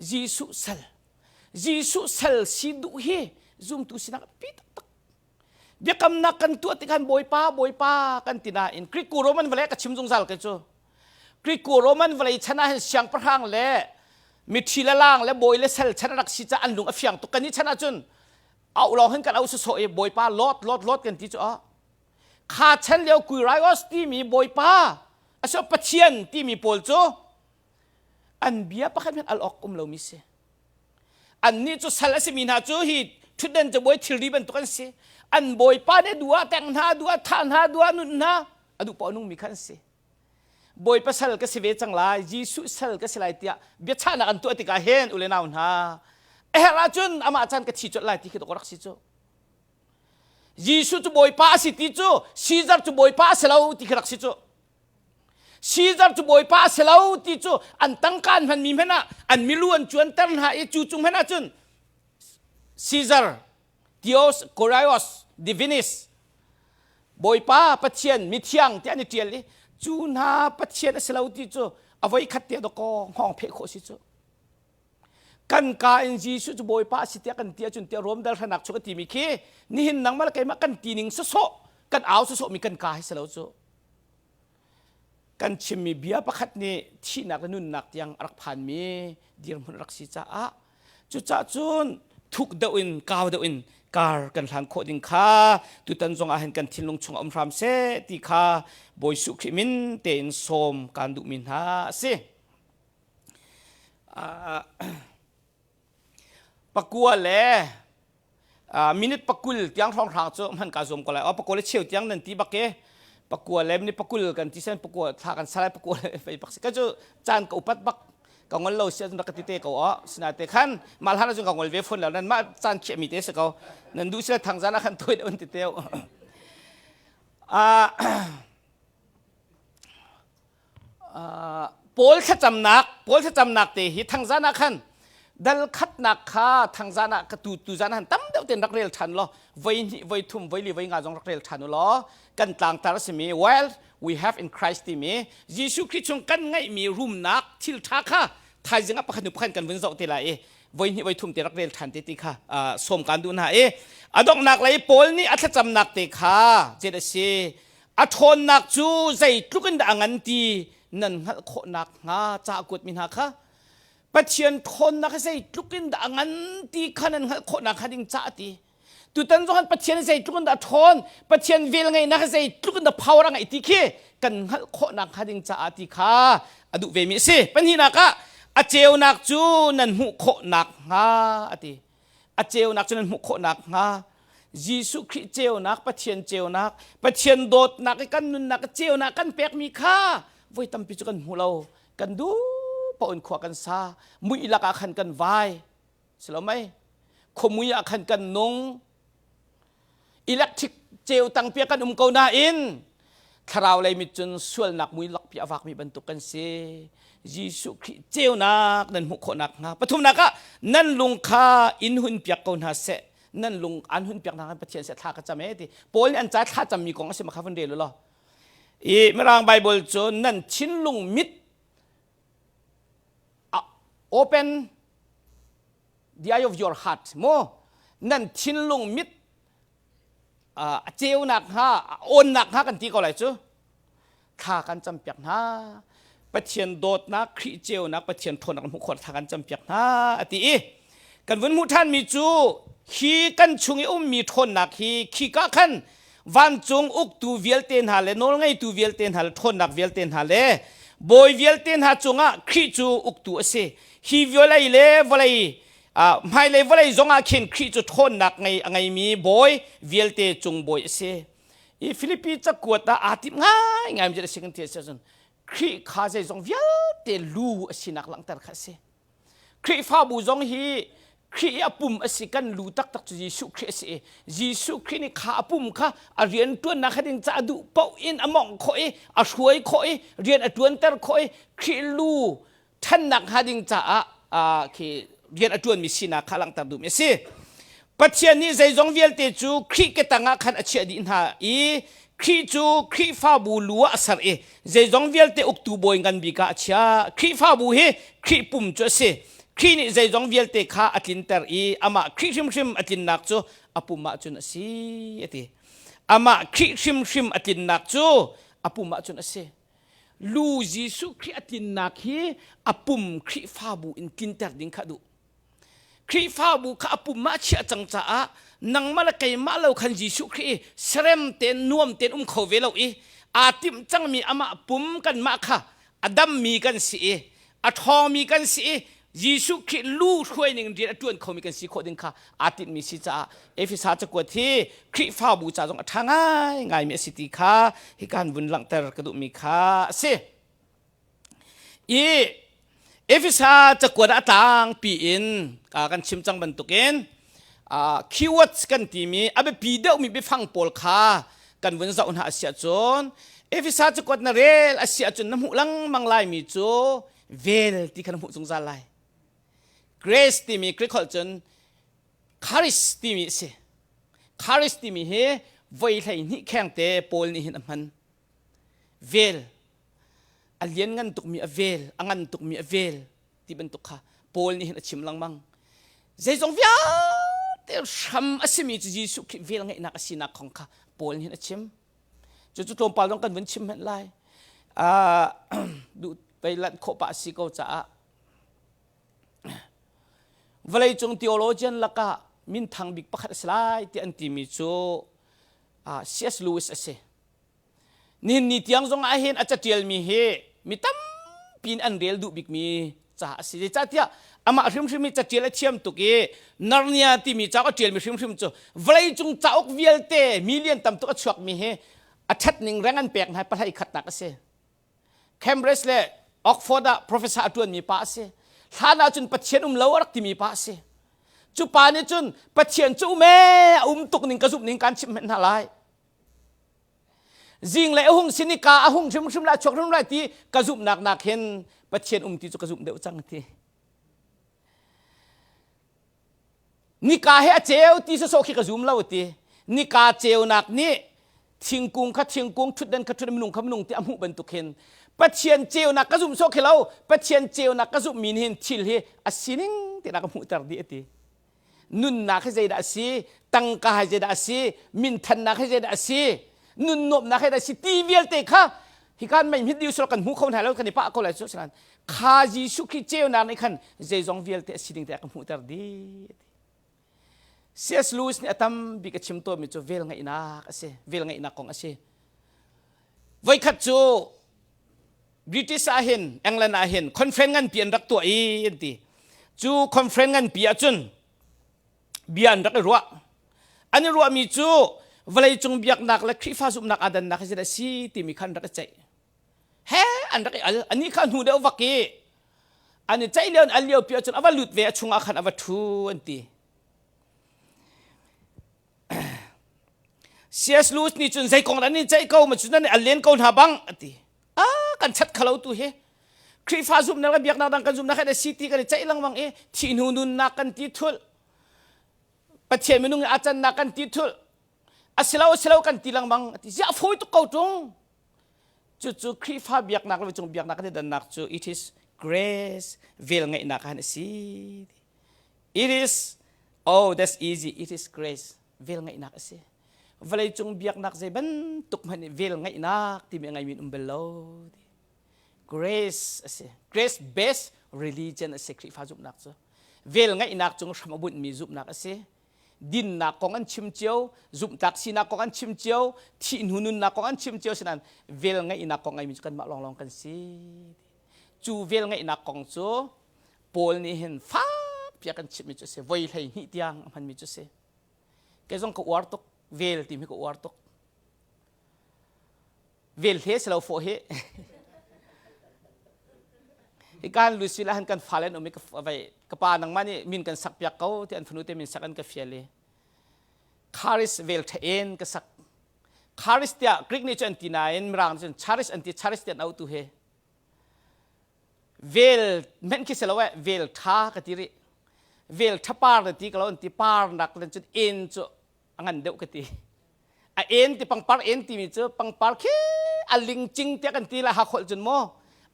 Jesuh sal. Jesuh sal si duh hi zumtu sinak pi taktak biakamnak kan tuah tik han bawipa bawipa kan ti nain Greek Roman vawlei ka chim zungzal ke cu Greek Roman vawlei chan ah hin siangpahrang le mithi le lang le bawi le sal chan rak si ca an lung a fiang tuk kan ni chan ahcun au lawng hin kan au sawsawh i bawipa lot lot lot kan ti cu a kha chan lio Kuiraios timi bawipa aso pathian timi pawl cu an bia pakhat hmanh al awk um lomi si Annih cu sal a simi hna cu hi ṭhutdan cabuai thilri bantuk an si. An bawipa nih duh ah teng hna, duh ah thah hna, duh ah nun hna, a duh paoh nungmi kha an si. Bawipa sal ka si ve cang lai, Jesuh sal ka si lai tiah biachahnak an tuah tikah hin u le nau hna, a herh ahcun amah caan ka thi colh lai ti khi dawk rak si cu. Jesuh cu Bawipa a si ti cu Caesar cu Bawipa a si lo ti khi rak si cu. Caesar cu bawipa a si lo ti cu an tangka an hmanmi hmanh ah an milu an cuanter hna i cu cung hmanh ah cun Caesar Theos Koraios Divinis bawipa pathian mithiang tiah an i ṭial i cu hna pathian a si lo ti cu a voi khat te dawkaw hngawng pheh khawh si cu kan ka in Jesuh cu bawipa a si tiah kan ti ahcun tiah Rom dal hranak chung a timi khi nihin nangmah le keimah kan ti ning sawsawh kan au sawsawh mi kan ka hi si lo cu. Kan chimmi bia pakhat nih thihnak le nunnak tiang a rak phanmi dirhmun a rak si caah cucah cun thuk deuh in kau deuh in kar kan hlan khawh ding kha tutan zong ah hin kan thinlung chung um hram seh ti kha Bawi Jesuh Khrih min tein sawm kan duhmi hna a si. Pakua le minute pakul tiang hrawnghrang cu hman ka zuam ko lai. Oh, pakua le cheu tiang nan ti bak e. Pakua le minute pakul kan ti sen pakua thla kan salai pakua le fei bak si. Ka cu caan ka upat bak ka ngol lo sia ka ti te ko o sinate khan mal han cu ka ngol ve phun lo nan ma caan khiah mi te se ko nan du sila thang zan khan toin un ti teu Paul thlacamnak Paul thlacamnak te hi thangzan ah khan dal khatnak kha thangzan ah ka tu tu zan han tam deuh ten rak rel than law voi hnih voi thum voi li voi nga zong rak rel than u law kan tlangtar a simi well we have in Christ timi Jesuh Khrih chung kan ngeihmi rumnak thil tha kha thaizing ah pakhat hnu pakhat kan vun zoh te lai i voi hnih voi thum te rak rel than te ti kha sawm kan duh hna i a donghnak lei Paul nih a thlacamnak te kha cet a si A ṭhawnnak cu zeitluk in dah a ngan ti nan hngalh khawh nakhnga ca a kuatmi hna kha Pathian ṭhawnnak hi zeitluk in dah a ngan ti kha nan hngalh khawh nakhnga ding ca a ti. Tutan zong han Pathian zeitluk in dah a ṭhawn, Pathian velngeihnak hi zeitluk in dah power a ngeih ti khi kan hngalh khawh nakhnga ding caah ti kha a duh vemi a si. Pahnihnak ah a ceunak cu nan hmuh khawh nakhnga a ti. A ceunak cu nan hmuh khawh nakhnga Jesuh Khrih ceunak, Pathian ceunak, Pathian dawtnak i kan nunnak i ceunak kan pekmi kha voi tampi cu kan hmu lo. Kan duh paoh in khua kan sa. Mui lakah khan kan vai. Si lo mei? Khuamui ah khan kan nung. Electric ceu tangpi ah kan um ko nain thlarau lei mit cun sualnak mui lakpi a vakmi bantuk kan si. Jesuh Khrih ceunak nan hmuh khawh nakhnga. Pathumnak ah nan lung kha in hun piak ko hna seh. Nan lung an hun piak hna Pathian seh thla ka cam e ti. Paul nih an ca thla cammi kong a si ma kha vun rel u law. I Mirang Bible cu nan thinlung mit open the eye of your heart mu nan thinlung mit a ceunak hnga a awnnak hnga kan ti ko lai cu thla kan campiak hna Pathian dawtnak Khrih ceunak Pathian ṭhawnnak hmuh khawh thla kan campiak hna a ti i kan vun hmuh ṭhanmi cu hi kan chung i ummi ṭhawnnak hi khika khan vancung uktu vialte hna le nawlngeitu vialte hna le ṭhawnnak vialte hna le bawi vialte hna cungah Khrih cu uktu a si hi vawlei le vawlei hmailei vawlei zongah khin Khrih cu ṭhawnnak ngei a ngeimi bawi vialte cung bawi a si i Filipi cakuat ah aa timh ngaingai mi a si kan ti a si ahcun Khrih kha zeizong vialte lu a sinak langhter kha a si Khrihfabu zong hi Khrih i a pum a si kan lu taktak cu Jesuh Khrih a si i Jesuh Khrih nih kha a pum kha a rian ṭuannak kha ding caah duh paoh in a mawngh khawh i a hruai khawh i rian a ṭuanter khawh i Khrih lu ṭhannak hnga ding caah khi rian a ṭuanmi sinak kha langhter duhmi a si. Pathian nih zeizong vialte cu Khrih ke tangah khan a chiah dih hna i Khrih cu Khrihfabu lu ah a ser i zeizong vialte uktu bawi ngan bik ah a chiah. Khrihfabu hi Khrih pum cu a si. Khrih nih zeizong vialte kha a tlinter i amah Khrih hrimhrim a tlinnak cu a pum ah cun a si a ti. Amah Khrih hrimhrim a tlinnak cu a pum ah cun a si. Lu Jesuh Khrih a tlinnak hi a pum Khrihfabu in tlinter ding kha a duh. Khrihfabu kha a pum ah a chiah cang caah nangmah le keimah lo khan Jesuh Khrih i serem tein nuam tein um kho ve lo i aa timh cangmi amah pum kanmah kha a dammi kan si i a ṭhawngmi kan si i Jesuh Khrih lu hruai ning rian a ṭuan khomi kan si khawh ding kha aa tinhmi si caah Efesa cakuat hi Khrihfabu ca zong a ṭha ngaingaimi a si ti kha hika han vun langhter ka duhmi kha a si. I Efesa cakuat ah a tlangpi in kan chim cang bantukin keywords kan timi a biapi deuhmi biafang pawl kha kan vun zoh hna a si ahcun Efesa cakuat na rel a si ahcun na hmuh lengmang laimi cu vel ti kha na hmuh zungzal lai. Grace timi Greek holh cun charis timi a si. Charis timi hi voi 12 khengte Paul nih hin a hman. Vel a lianngan tukmi a vel, a ngan tukmi a vel ti bantuk kha Paul nih hin a chim lengmang. Zeizong vialte hram a simi cu Jesuh Khrih vel ngeihnak a sinak kong kha Paul nih hin a chim. Cucu tlawmpal zong kan vun chim hmanh lai. Duh pei lanh khawh pah si ko caah vawleicung theologian lakah minthang bik pakhat a si lai ti an timi cu C.S. Lewis a si. Nihin ni tiang zong ah hin a catialmi hi mi tampi in an rel duh bikmi ca a si. Zeicahtiah amah hrimhrim hi catial a thiam tuk i Narnia timi cauk a tialmi hrimhrim cu vawleicung cauk vialte million tam tuk a chuakmi hi a ṭhatning reng an pek hna pahlei khatnak a si. Cambridge le Oxford ah professor a ṭuanmi pa a si. Hlan ahcun Pathian um lo a rak timi pa a si. Cu pa nih cun Pathian cu um ee a um tuk ning ka zumh ning kan chimh hmenh hna lai. Zing le a hung sin i ka a hung hrimhrim lai chuak hrimhrim lai ti ka zumhnak nak hin Pathian um ti cu ka zumh deuh cang ti. Nika he a ceu ti sawsawh khi ka zum lo ti. Nika ceunak nih thingkung kha thingkung ṭhutdan kha ṭhutdan minung kha minung ti a hmuh bantuk hin Pathian ceunak ka zumh sawh khi lo Pathian ceunak ka zumh mi nih hin thil hi a sining ti ka hmuhter dih a ti. Nunnak hi zeidah a si? Tangka hi zeidah a si? Minthannak hi zeidah a si? Nun nuamhnak hi zeidah a si? Ti vialte kha hi kan mei hmit dih kan hmu kho hna lo kan i pah ko lai cu sinan kha Jesuh Khrih ceunak nih khan zeizong vialte a sining te a ka hmuhter dih. C.S. Lewis nih a tam bik a chim tawnmi cu vel ngeihnak a si, vel ngeihnak kong a si. Voikhat cu British ah hin England ah hin conference nganpi an rak tuah i an ti. Cu conference nganpi ahcun bia an rak i ruah. An i ruahmi cu vawleicung biaknak le Khrihfa zumhnak aa dannak hi zeidah a si timi kha an rak i ceih. He an rak i al ani kha hnu deuh vak i an i ceih lio an lio pi ahcun a va lut ve a chungah khan a va ṭhu an ti. C.S. Lewis nih cun zei kong dah nan i ceih ko ma cu nan i al len ko hna bang a ti. Ah kan chat khalo tu hi. Khrihfa zumhnak le biaknak dang kan zumhnak he si ti kan i ceih lengmang i thih hnu nunnak kan ti thul. Pathian minung i a cannak kan ti thul. Asilo asilo kan ti lengmang a ti. Ziah fawi tuk ko ṭung. Cucu Khrihfa biaknak le cung biaknak kan i dannak cu it is grace vel ngeihnak han a si. It is oh that's easy it is grace vel ngeihnak a si. Vawleicung biaknak zei bantuk hmanh nih vel ngeihnak timi a ngeimi um bal lo. Grace a si. Grace based religion a si Khrihfa zumhnak cu. Vel ngeihnak cung hram a bunhmi zumhnak a si. Dinnak kong an chim cio, zumhtlak sinak kong an chim cio, thih hnu nunnak kong an chim cio sinain vel ngeihnak kong ngeimi cu kanmah lawnglawng kan si. Cu vel ngeihnak kong cu Paul nih hin fakpi a kan chimhmi cu a si. Voi 12 tiang a hmanmi cu a si. Kei zong ka uar tuk. Vel timi ka uar tuk. Vel hle si lo fawh hi. Hi kan Lucy la han kan fale an um i ka vai ka pa nangmah nih min kan sak piak ko ti an fanu te min sak an ka fial i Charis vel tha en ka sak. Charis tiah Greek nih cu an ti nain Mirang cun Charis an ti Charis tiah an auh tu hi. Vel hmenh khi si lo eh vel tha ka ti rih. Vel tha par na ti ka lo an ti par nak len cun en cu a ngan deuh ka ti. A en ti pangpar en timi cu pangpar khi a lingcing tiah kan ti la ha kholh cun maw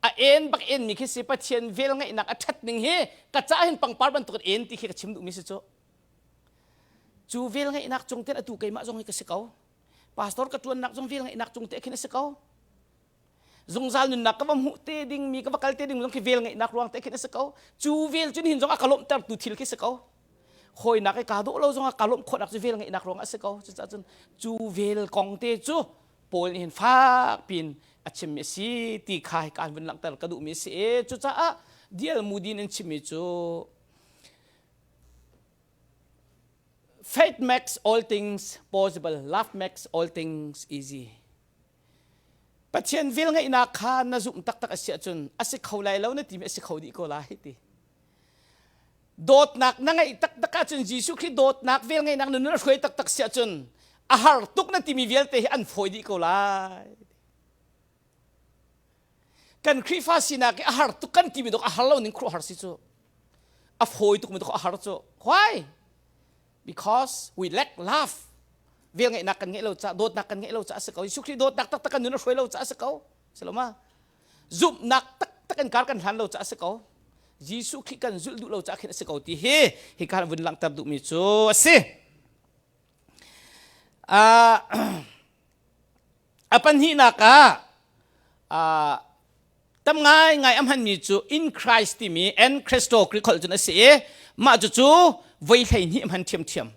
a en bak en mi khi si Pathian vel ngeihnak a ṭhat ning hi ka ca hin pangpar bantuk in en ti khi ka chim duhmi si cu. Cu vel ngeihnak cung ten atu keimah zong hi ka si ko. Pastor ka ṭuannak zong vel ngeihnak cung te khin a si ko. Zungzal nunnak ka va hmuh te dingmi ka va kal te ding zong khi vel ngeihnak ruang te khin a si ko. Cu vel cun hin zong a ka lawmhter tu thil khi si ko. Hawinak i kaa dawh lo zong ah ka lawmh khawhnak cu vel ngeihnak ruang a si ko. Cucaah cun cu vel kong te cu Paul nih hin fak piin a chimmi a si ti kha hika vun langhter ka duhmi a si i cucaah D.L. Moody in chimmi cu Faith makes all things possible, love makes all things easy. Pathian velngeihnak kha na zumh taktak a si ahcun a si kho lai lo na timi a si kho dih ko lai ti. Dawtnak na ngeih taktak ahcun Jesuh Khrih dawtnak velngeihnak na nun a hruai taktak si ahcun a har tuk na timi vialte hi an fawi dih ko lai. Kan Khrihfa sinak i a har tuk kan timi dok a har lo ning khuaruahhar si cu. A fawi tuk mi dok a har cu. Why? Because we lack love. Velngeihnak kan ngeih lo caah, dawtnak kan ngeih lo caah a si ko. Jesuh Khrih dawtnak taktak kan nun a hruai lo caah a si ko. Si lo ma? Zumhnak taktak in kar kan hlan lo caah a si ko. Jesuh Khrih kan zulh duh lo caah khin a si ko ti hi hi kan vun langhter duhmi cu a si. Uh, a pahnihnak ah. Tam ngaingai a hmanmi cu in Christ timi en Christo Greek holh cun a si i mah cucu voi 12 hman ṭhiamṭhiam.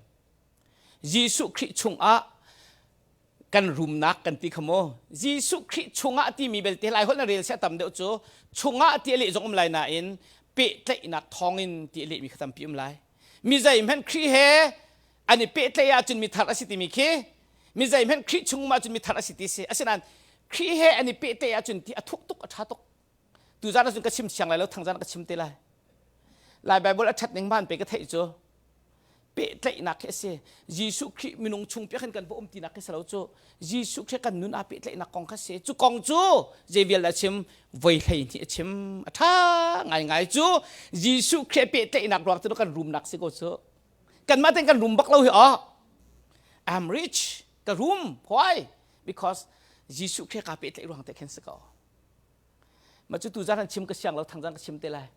Jesuh Khrih chungah kan rumnak kan ti kha mu. Jesuh Khrih chungah timi belte lai holh na rel sia tam deuh cu chungah ti a leh zong um lai nain pehtlaihnak thawngin ti a lehmi kha tampi um lai. Mi zeihmanh Khrih he an i pehtlaih ahcun mi thar a si timi khi mi zeihmanh Khrih chung um ahcun mi thar a si ti si. Asinain Khrih he an i pehtlaih ahcun ti a thuk tuk a ṭha tuk. Tuzan ahcun ka chim siang lai lo thangzan ka chim te lai. Lai Bible a ṭhat ning hmaan pe ka theih cu pehtlaihnak khi a si. Jesuh Khrih minung chung piak in kan va um tinak khi si lo cu. Jesuh Khrih kan nun aa pehtlaihnak kong kha si. Cu kong cu zei vial dah chim voi 12 a chim. A ṭha ngaingai cu Jesuh Khrih pehtlaihnak ruang cu kan rumnak si ko cu. Kanmah ten kan rum bak lo hi aw. I'm rich. Ka rum. Why? Because Jesuh Khrih kaa pehtlaih ruang te khin si ko. Mah cu tuzan han chim ka siang lo thangzang ka chim te lai.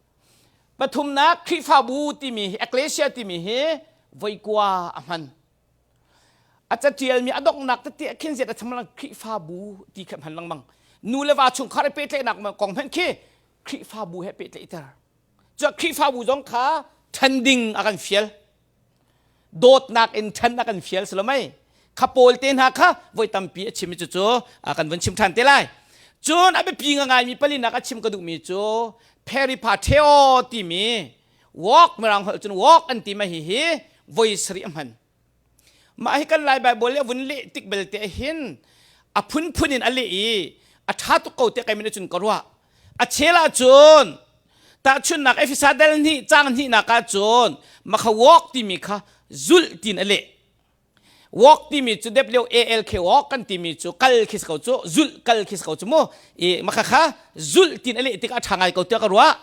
Pathumnak Khrihfabu timi hi Ecclesia timi hi voikua a hman. A catialmi a donghnak tete khin ziat a chim lang Khrihfabu ti kha hman lengmang. Nu le va chungkhar i pehtlaihnak kong hmanh khi Khrihfabu he pehtlaihter. Cu Khrihfabu zong kha ṭhen ding a kan fial. Dawtnak in ṭhen a kan fial si lo mei. Kha pawl te hna kha voi tampi a chim i cucu a kan vun chim ṭhan te lai. Cun a biapi ngaimi palinak a chim ka duhmi cu peripateo timi walk mirang holh cun walk an ti ma hi hi voi sarih a hman. Mah hi kan Lai Baibal i a vun leh tik belte hin a phunphun in a leh i a ṭha tuk ko tiah kei cun ka ruah. A chel ahcun tahchunhnak Efesa dal hnih caang hnihnak ahcun makha walk timi kha zulh tiin a leh. Walk timi cu W-A-L-K walk kan timi cu kal khi si ko cu zulh kal khi si ko cu mu. I makha kha zulh tiin a leh tikah a ṭha ngai ko tiah ka ruah.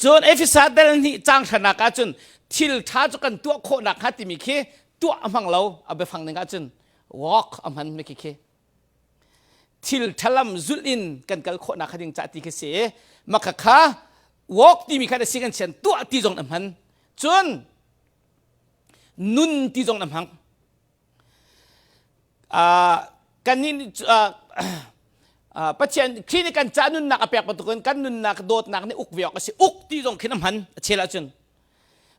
Cun Efesa dal hnih caang hranak ahcun thil ṭha cu kan tuah khawh nakhnga timi khi tuah a hmang lo a biafang ning ahcun walk a hman mi khi khi thil ṭhalam zulh in kan kal khawh nak ding cah ti khi si maka kha walk timi kha na si kan sian tuah ti zong na hman cun nun ti zong na hmang Kannih Pathian Khrih nih kan ca nunnak a pek bantukin kan nunnak dawtnak nih uk ve awk a si. Uk ti zong khin a hman a chel ahcun.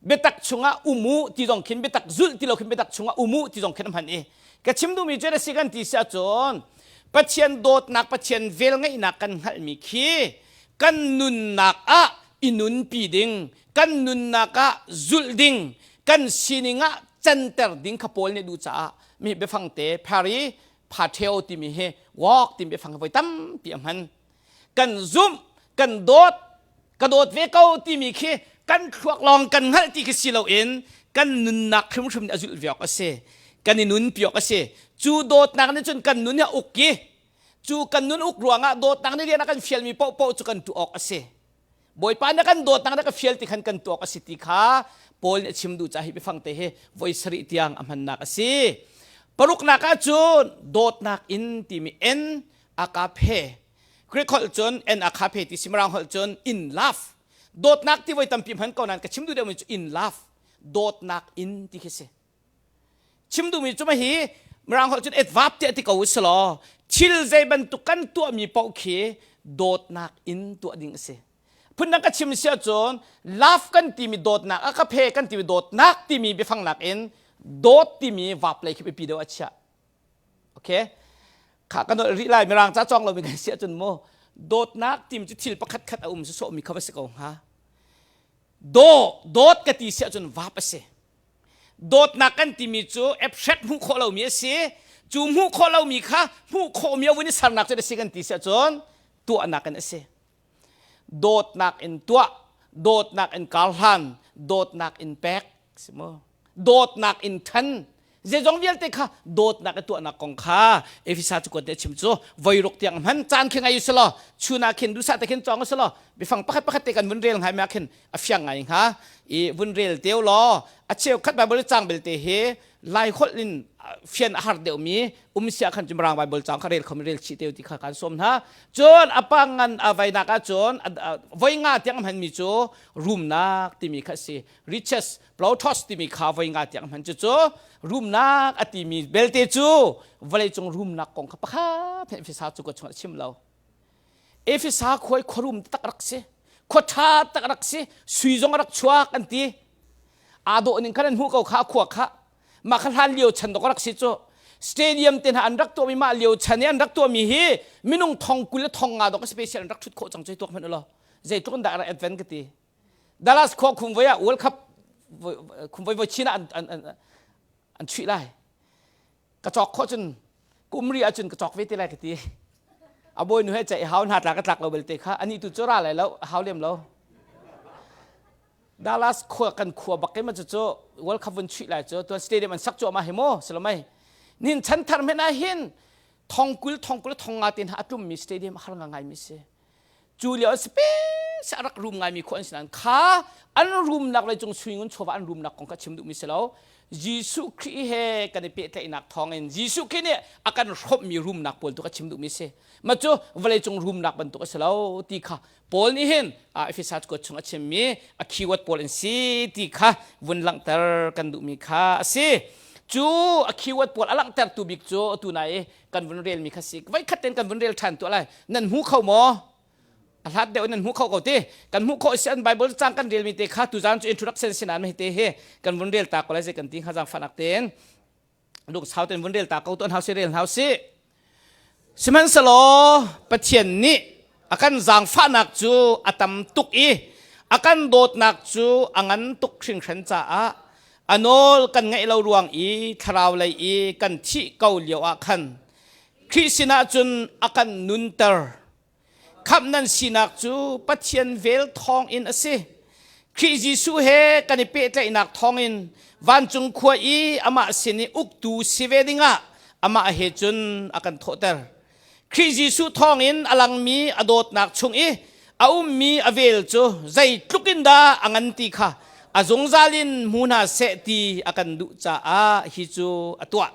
Biatak chungah um u ti zong khin biatak zulh ti lo khin biatak chungah um u ti zong khin a hman i ka chim duhmi cu na si kan ti si ahcun Pathian dawtnak Pathian velngeihnak kan hngalhmi khi kan nunnak ah i nunpi ding kan nunnak ah zulh ding kan sining ah canter ding kha Paul nih duh caah mi biafang te phari phatheo timi hi walk timi biafang hi voi tampi a hman kan zumh kan dawt ka dawt ve ko timi khi kan thluak lawng kan hngalh ti khi si loin kan nunnak hrimhrim nih a zulh ve awk a si kan i nunpi awk a si cu dawtnak nih cun kan nun hi a uk i cu kan nun uk ruangah dawtnak nih rian a kan fialmi paohpaoh cu kan tuah awk a si Bawipa na kan dawtnak na ka fial ti khan kan tuak a si ti kha Paul nih a chim duh caah hi biafang te hi voi sarih tiang a hmannak a si. Paruknak ah cun dawtnak in timi en agape Greek holh cun en agape ti si Mirang holh cun in love dawtnak ti voi tampi hman ko nain ka chim duh deuhmi cu in love dawtnak in ti khi si. Chim duhmi cu hi Mirang holh cun adverb tiah ti ko u law thil zei bantuk kan tuahmi paoh khi dawtnak in tuah ding a si. Phundang ka chim si ahcun love kan timi dawtnak a ka phe kan timi dawtnak timi biafang nakin dawt timi verb lei khi biapi deuh a chiah. Okay? Kha kan nolh rih lai Mirang ca cawng lomi kan si ahcun mu dawtnak timi cu thil pakhat khat a um sawhmi kha va si ko hnga. Daw dawt ka ti si ahcun verb a si. Dawtnak kan timi cu abstract hmuh khawh lomi a si. Cu hmuh khawh lomi kha hmuh khawhmi a vun i sernak cu a si kan ti si ahcun tuahnak in a si. Dawtnak in tuah, dawtnak in karhlan, dawtnak in pek, si mu. Dawtnak in ṭhan. Zeizong vialte kha dawtnak i tuahnak kong kha Efesa cu kuat nih a chim cu voiruk tiang hman caan khi ngai u selaw chun ah khin duhsah te khin cawng u selaw biafang pakhat pakhat te kan vun rel ngai ma khin a fiang ngai hnga i vun rel teu law a cheukhat Bible cang belte hi lai holh in fian a har deuhmi um sia khan cu Mirang Bible cang kha rel khom rel chih teu ti kha kan sawm hna cun a pangan a vainak ah cun voi nga tiang hmanmi cu rumnak timi kha si riches ploutos timi kha voi nga tiang hman cu cu rumnak a timi belte cu vawleicung rumnak kong kha pakhat he fisa cu ka chung a chim lo. Efesa khua i khuarum tak rak si. Khua ṭha tak rak si. Sui zong a rak chuak an ti. Aa dawh ning khan an hmuh ko kha a khua kha. Mah kha hlan lio chan dok rak si cu. Stadium te hna an rak tuahmi mah lio chan i an rak tuahmi hi minung thong 20 le thong nga dok special an rak ṭhut khawh cang cu tuak hmanh u law. Zeitluk in dah a rak advent ka ti. Dallas khua khumvoi ah World Cup khumvoi voi chin ah an, an, an, an chuih lai. Ka cawk khawh cun kum ri ahcun ka cawk ve te lai ka ti. A bawi nu he ceih hau hna tla ka tlak lo belte kha ani tu cu ra lai lo hau lem lo. Dallas khua kan khua bak ke ma cu cu World Cup vun chuih lai cu tuan stadium an sak cu ama hi mo silomai nin chan thar men ah hin thongkul thongkul thonga tin ha atlum mi stadium har nga ngai mi si Cu lio space a rak rum ngaimi khua an si nain kha an rumnak lei cung suingun chawva an rumnak kong kha chim duhmi si lo. Jesuh Khrih he kan i pehtlaihnak thawngin Jesuh Khrih nih a kan hrawmhmi rumnak pawl tu kha chim duhmi si. Mah cu vawleicung rumnak bantuk a si lo ti kha Paul nih hin Efesas kuat chung a chimmi a keyword pawl an si ti kha vun langhter kan duhmi kha a si. Cu a keyword pawl a langhtertu bik cu atu nai i kan vun relmi kha si voi khat ten kan vun rel ṭhan tuah lai nan hmu kho maw a hlat deuh nan hmu kho ko ti kan hmuh khawh si an bible cang kan relmi te kha tuzan cu introduction si nan te he kan vun rel ta ko lai kan ti hnga zang fanak ten lung sau ten vun rel ta ko tuan hau si rel hau si sihmanhsehlaw pathian nih a kan zaangfahnak cu a tam tuk i a kan dawtnak cu a ngan tuk hringhran caah A nawl kan ngaih lo ruang i thlarau lei i kan thih ko lio ah khan Khrih sinah cun a kan nunter. Khamh nan sinak cu Pathian vel thawngin a si. Khrih Jesuh he kan i pehtlaihnak thawngin vancung khua i amah sin i uktu si ve dingah amah he cun a kan thawhter. Khrih Jesuh thawngin a langmi a dawtnak chung i a ummi a vel cu zeitluk in dah a ngan ti kha a zungzal in hmu hna seh ti a kan duh caah hi cu a tuah.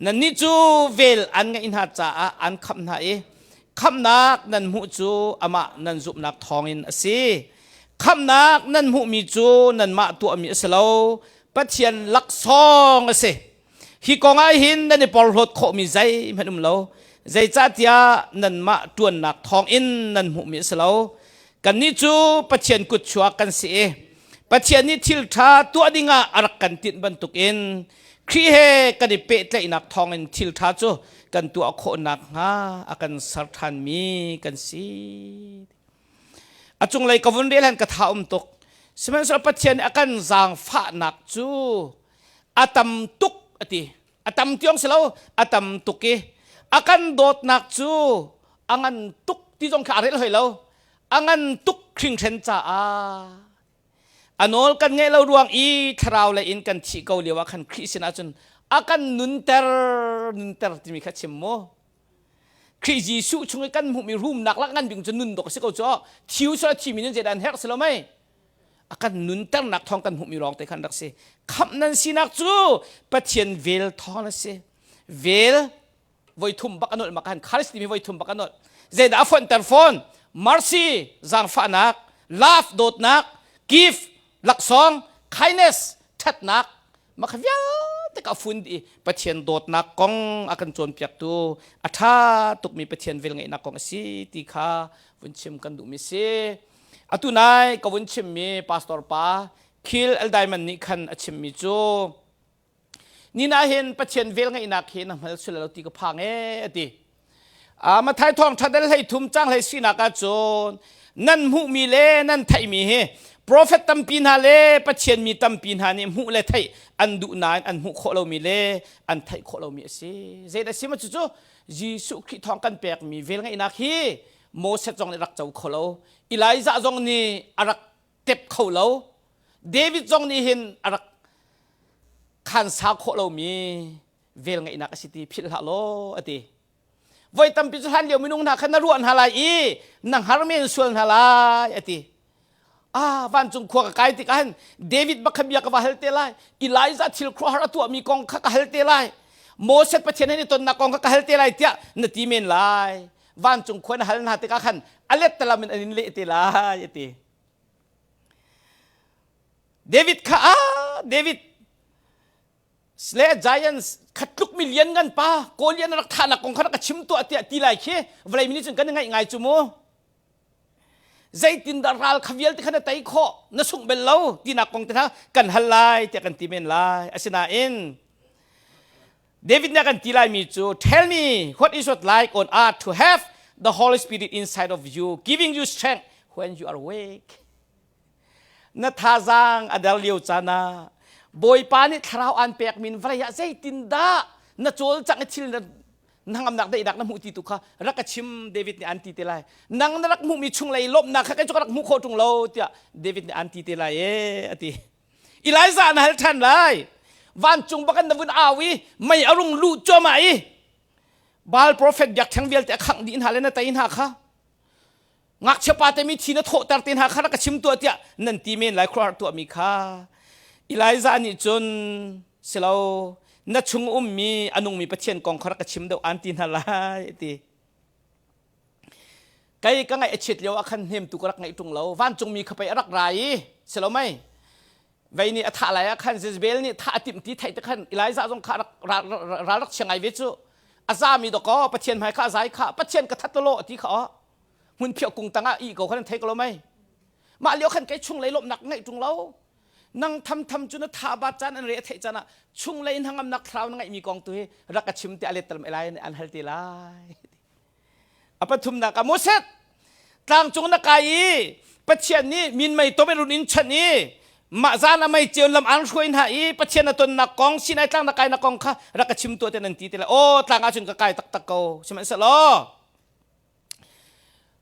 Nannih cu vel an ngeih hna caah an khamh hna i khamhnak nan hmuh cu amah nan zumhnak thawngin a si. Khamhnak nan hmuhmi cu nanmah tuahmi a si lo, Pathian laksawng a si. Hi kong ah hin nan i porhlawt khawhmi zeihmanh um lo. Zeicahtiah nanmah ṭuannak thawngin nan hmuhmi a si lo. Kannih cu Pathian kutchuak kan si i Pathian nih thil ṭha tuah dingah a rak kan tinh bantukin Khrih he kan i pehtlaihnak thawngin thil ṭha cu kan tuah khawh nakhnga a kan ser ṭhanmi kan si. A cunglei ka vun rel han ka tha um tuk. Sihmanhsehlaw Pathian nih a kan zaangfahnak cu a tam tuk a ti a tam tiong si lo a tam tuk i a kan dawtnak cu a ngan tuk ti zong kha a rel hoi lo a ngan tuk hringhren caah a nawl kan ngeih lo ruang i thlarau lei in kan thih ko lio ah khan Khrih sinah cun a kan nunter nunter timi kha chim mu Khrih Jesuh chung i kan hmuhmi rumnak lak ngan bik cu nun dawk a si ko cu thiu sal thimi nun zeidah an herh si lo mei a kan nunternak thawng kan hmuhmi lawng te khan rak si khamh nan sinak cu Pathian vel thawng a si vel voi thum bak a nolh mak han kharis timi voi thum bak a nolh zeidah a fonhter fawn mercy zaangfahnak love dawtnak gift laksawng kindness ṭhatnak mah kha vialte ka fun i Pathian dawtnak kong a kan cawnpiaktu a ṭha tukmi Pathian velngeihnak kong a si ti kha vun chim kan duhmi si Atu nai ka vun chimmi pastor pa Khil Eldaiman nih khan a chimmi cu nina hin Pathian velngeihnak hi na hngal sual lo ti ka phang ee a ti. Mathai thawng ṭha hlei thum cang hlei sinak ah cun nan hmuhmi le nan theihmi hi profet tampi hna le Pathian mi tampi hna nih hmuh le theih an duh nain an hmuh khawh lomi le an theih khawh lomi a si. Zeidah si ma cucu Jesuh Khrih thawng kan pekmi velngeihnak hi Moses zong nih rak co kho lo Elijah zong nih a rak tep kho lo David zong nih hin a rak khansa khawh lomi velngeihnak a si ti philh hlah law a ti voi tampi cu hlan lio minung hna kha na ruah hna lai i na hngar men sual hna lai a ti ah vancung khua ka kai tikah hin David bak kha bia ka va hal te lai Elijah thil khuaruahhar a tuahmi kong kha ka hal te lai Moses Pathian he ni tonnak kong kha ka hal te lai tiah na ti men lai vancung khua na hal hna tikah khan a let talam in an in leh te lai a ti David kha ah David le Giants khatluk mi lian ngan pa Goliath rak thahnak kong kha rak ka chim tuah tiah ti lai khi vawlei mi nih cun kan i ngaih ngai cu mu. Zeitindah ral kha vialte kha na tei khawh? Na sungh bel lo tinak kong te hna kan hal lai tiah kan ti men lai. Asinain David nih a kan ti laimi cu tell me what is it like on earth to have the Holy Spirit inside of you giving you strength when you are weak. Na thazaang a der lio caan ah Bawipa nih thlarau aan pek min vawlei ah zeitindah na cawlcangh i thil na hnangamnak daihnak na hmuh ti tu kha rak ka chim David nih an ti te lai. Nang na rak hmuhmi chunglei lawmhnak kha kei cu ka rak hmuh khawh ṭung lo tiah David nih an ti te lai ee a ti. Elijah na hal ṭhan lai. Vancung bak in na vun au i mei a rung luh cuahmah i Baal profet biakṭheng vialte a khangh dih hna le na tei hna kha ngakchia pa te mi thi na thawhter te hna kha rak ka chim tuah tiah nan ti men lai khuaruahhar tuahmi kha Elijah nih cun silo na chung ummi a nungmi Pathian kong kha rak ka chim deuh an ti hna lai ti Kei ka ngaih a chiat lio ah khan hnemtu ka rak ngeih ṭung lo. Vancungmi kha pei a rak ra i si lo mei? Vei nih a thah lai ah khan Jezebel nih thah a timh ti theih te khan Elijah zong kha rak ral rak chia ngai ve cu. A zami dawkaw Pathian hmai kha a zai kha Pathian ka that law ti kha aw. Hmunphiah kung tangah ih ko khan an thei ko lo mei? Mah lio khan kei chunglei lawmhnak ngeih ṭung lo. Nang thamtham cu na tha bat caan an re a theih caan ah chunglei hnangamnak thlarau na ngeihmi kong tu hi rak ka chim tiah let Elai nih an hal te lai. A pathumnak ah Moses tlangcung na kai i Pathian nih minmei tom in run in chanh i mah zan a mei ceu lam an hruai hna i Pathian a tonnak kong Sinai tlang na kainak kong kha rak ka chim tuah te nan ti te lai. Aw tlang ah cun ka kai taktak ko. Sihmanhsehlaw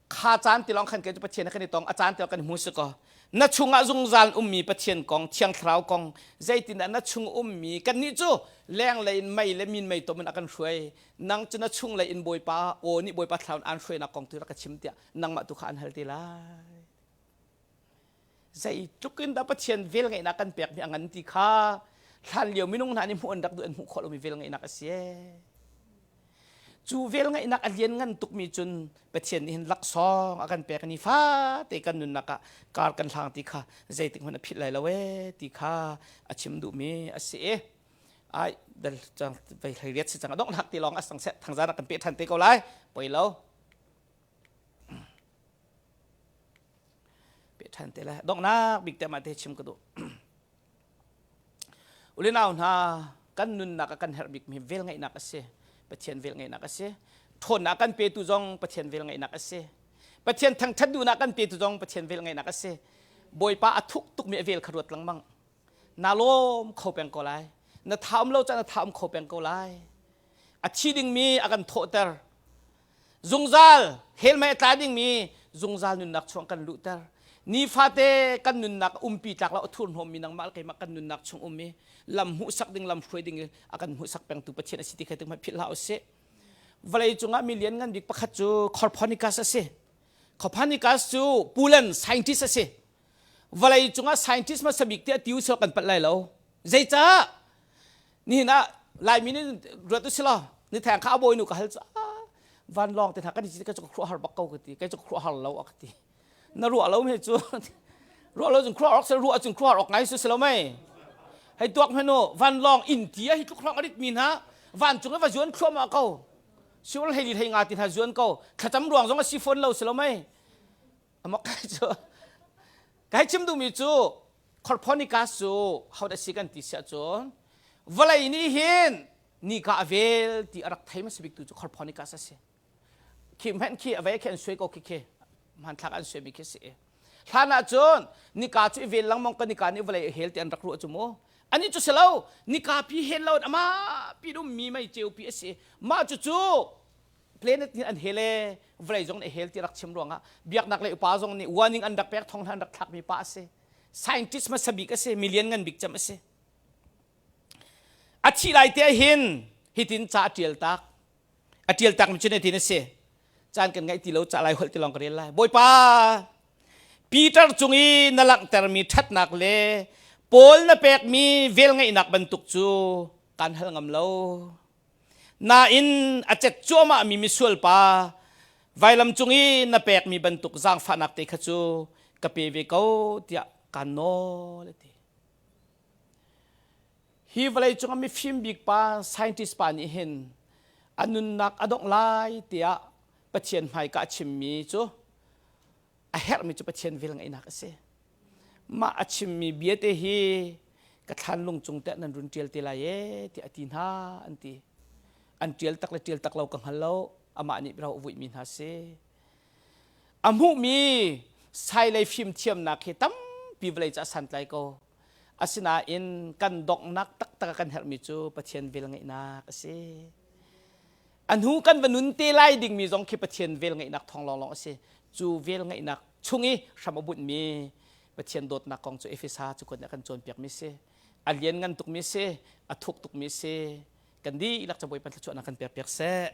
kha caan ti lawng khan kei cu Pathian he kan i tong a caan ti lawng kan hmu si ko. Na chungah zungzal ummi Pathian kong, Thiang Thlarau kong, zeitindah na chung ummi kannih cu lenglei in mei le minmei tom in a kan hruai. Nang cu na chunglei in Bawipa aw nih Bawipa thlarau in aan hruainak kong tu rak ka chim tiah nangmah tu kha an hal te lai. Zeitluk in dah Pathian velngeihnak kan pekmi a ngan ti kha hlan lio minung hna nih hmuh an rak duh an hmuh khawh lomi velngeihnak a si ee. Cu velngeihnak a lian ngan tukmi cun Pathian nih hin laksawng a kan pek ni fate kan nunnak ah kar kan hlang ti kha zeitik hmanh a philh lai lo ee ti kha a chim duhmi a si i ai dal cang vei hlei riat si cang a donghnak ti lawng a sang seh thangzan kan pe than te ko lai poi lo pe than te lai donghnak bik te ma te chim ka duh ulinau hna kan nunnak a kan herh bik mi vel ngeihnak a si pathian vel ngeihnak a si ṭhawnnak kan petu zong pathian vel ngeihnak a si pathian thangṭhat duhnak kan petu zong pathian vel ngeihnak a si bawipa a thuk tukmi a vel kha ruat lengmang Na lawm kho peng ko lai. Na tha um lo caan na tha um kho peng ko lai. A thi dingmi a kan thawhter. Zungzal hell mei a tla dingmi zungzal nunnak chung kan luhter. Nifate kan nunnak umpi tlak lo a thurhnawmmi nangmah le keimah kan nunnak chung ummi lam hmuhsak ding lam hruai ding a kan hmuhsak pengtu Pathian a si ti kha tik philh hlah usih. Vawlei cungah mi lian ngan bik pakhat cu Copernicus a si. Copernicus cu Poland scientist a si. Vawlei cungah scientist hmasa bik tiah ti usih kan palh lai lo. Zeicah? Nihin ah Laimi nih ruat usih law ni theng kha a bawinu ka hal cu ah vanlawng te hna kan i ka cu khuah har bak ko ka ti kei cu khuah har lo a ka ti na ruah lo me cu ruah lo cun khuah awk ruah cun khuah awk ngai su si lo mei hei tuak hmenu vanlawng in ti a hi tluk hlong a rit mi hna vancung i va zuan thluahmah ko siul hei li hei nga ti hna zuan ko thlacam ruang zong a si fawn lo si lo mei Amok kai cu kai chim duhmi cu Copernicus cu hodah si kan ti siah cun vawlei nih hin nika a vel ti a rak thei hmasa bik tu cu Copernicus a si. Khi hmenh khi a vei khi an suai ko khi khi hmanthlak an suaimi khi si. Hlan ah cun nika cu i vel lengmang ka nika nih vawlei a hel ti an rak ruah cu mu. Ani cu si lo nika pi hel lo ama pi dum mi mei ceu pi a si. Mah cu cu planet nih an hel e vawlei zong nih hel ti rak chim ruangah biaknak le upa zong nih warning an rak pek thong an rak thlakmi pa a si scientist hmasa bik a si million ngan bik cem a si a thih lai te hin hitin ca a tial tak a tial tak mi cu tin a si caan kan ngaih ti lo ca lai holh ti lawng ka rel lai bawipa Peter cung i na langhtermi ṭhatnak le Paul na pekmi velngeihnak bantuk cu kan hal ngam lo Nain a cet cuahmahmi misual pa vailam cung i na pekmi bantuk zaangfahnak te kha cu ka pe ve ko tiah kaan nawl a ti. Hi vawlei cungah mifim bik pa scientist pa nih hin a nunnak a dongh lai tiah Pathian hmaika a chimmi cu. A herhmi cu Pathian vel ngeihnak a si. Mah a chimmi bia te hi ka thlanlung cung te nan run ṭial te lai ee tiah a ti hna an ti. An ṭial tak le ṭial tak lo ka hngal lo. Amah nih ro a vuihmi hna si. A hmuhmi sailei fimthiamnak hi tampi vawlei ca santlai ko. Asinain kan donghnak taktak a kan herhmi cu Pathian velngeihnak a si. A hnu kan va nun te lai dingmi zong khi Pathian velngeihnak thawng lawnglawng a si. Cu velngeihnak chung i hram a bunhmi Pathian dawtnak kong cu Efesa cakuat nih a kan cawnpiakmi si. A lianngan tukmi si, a thuk tukmi si. Kan dihlak cabuai pan thluachuahnak kan pekpiak seh.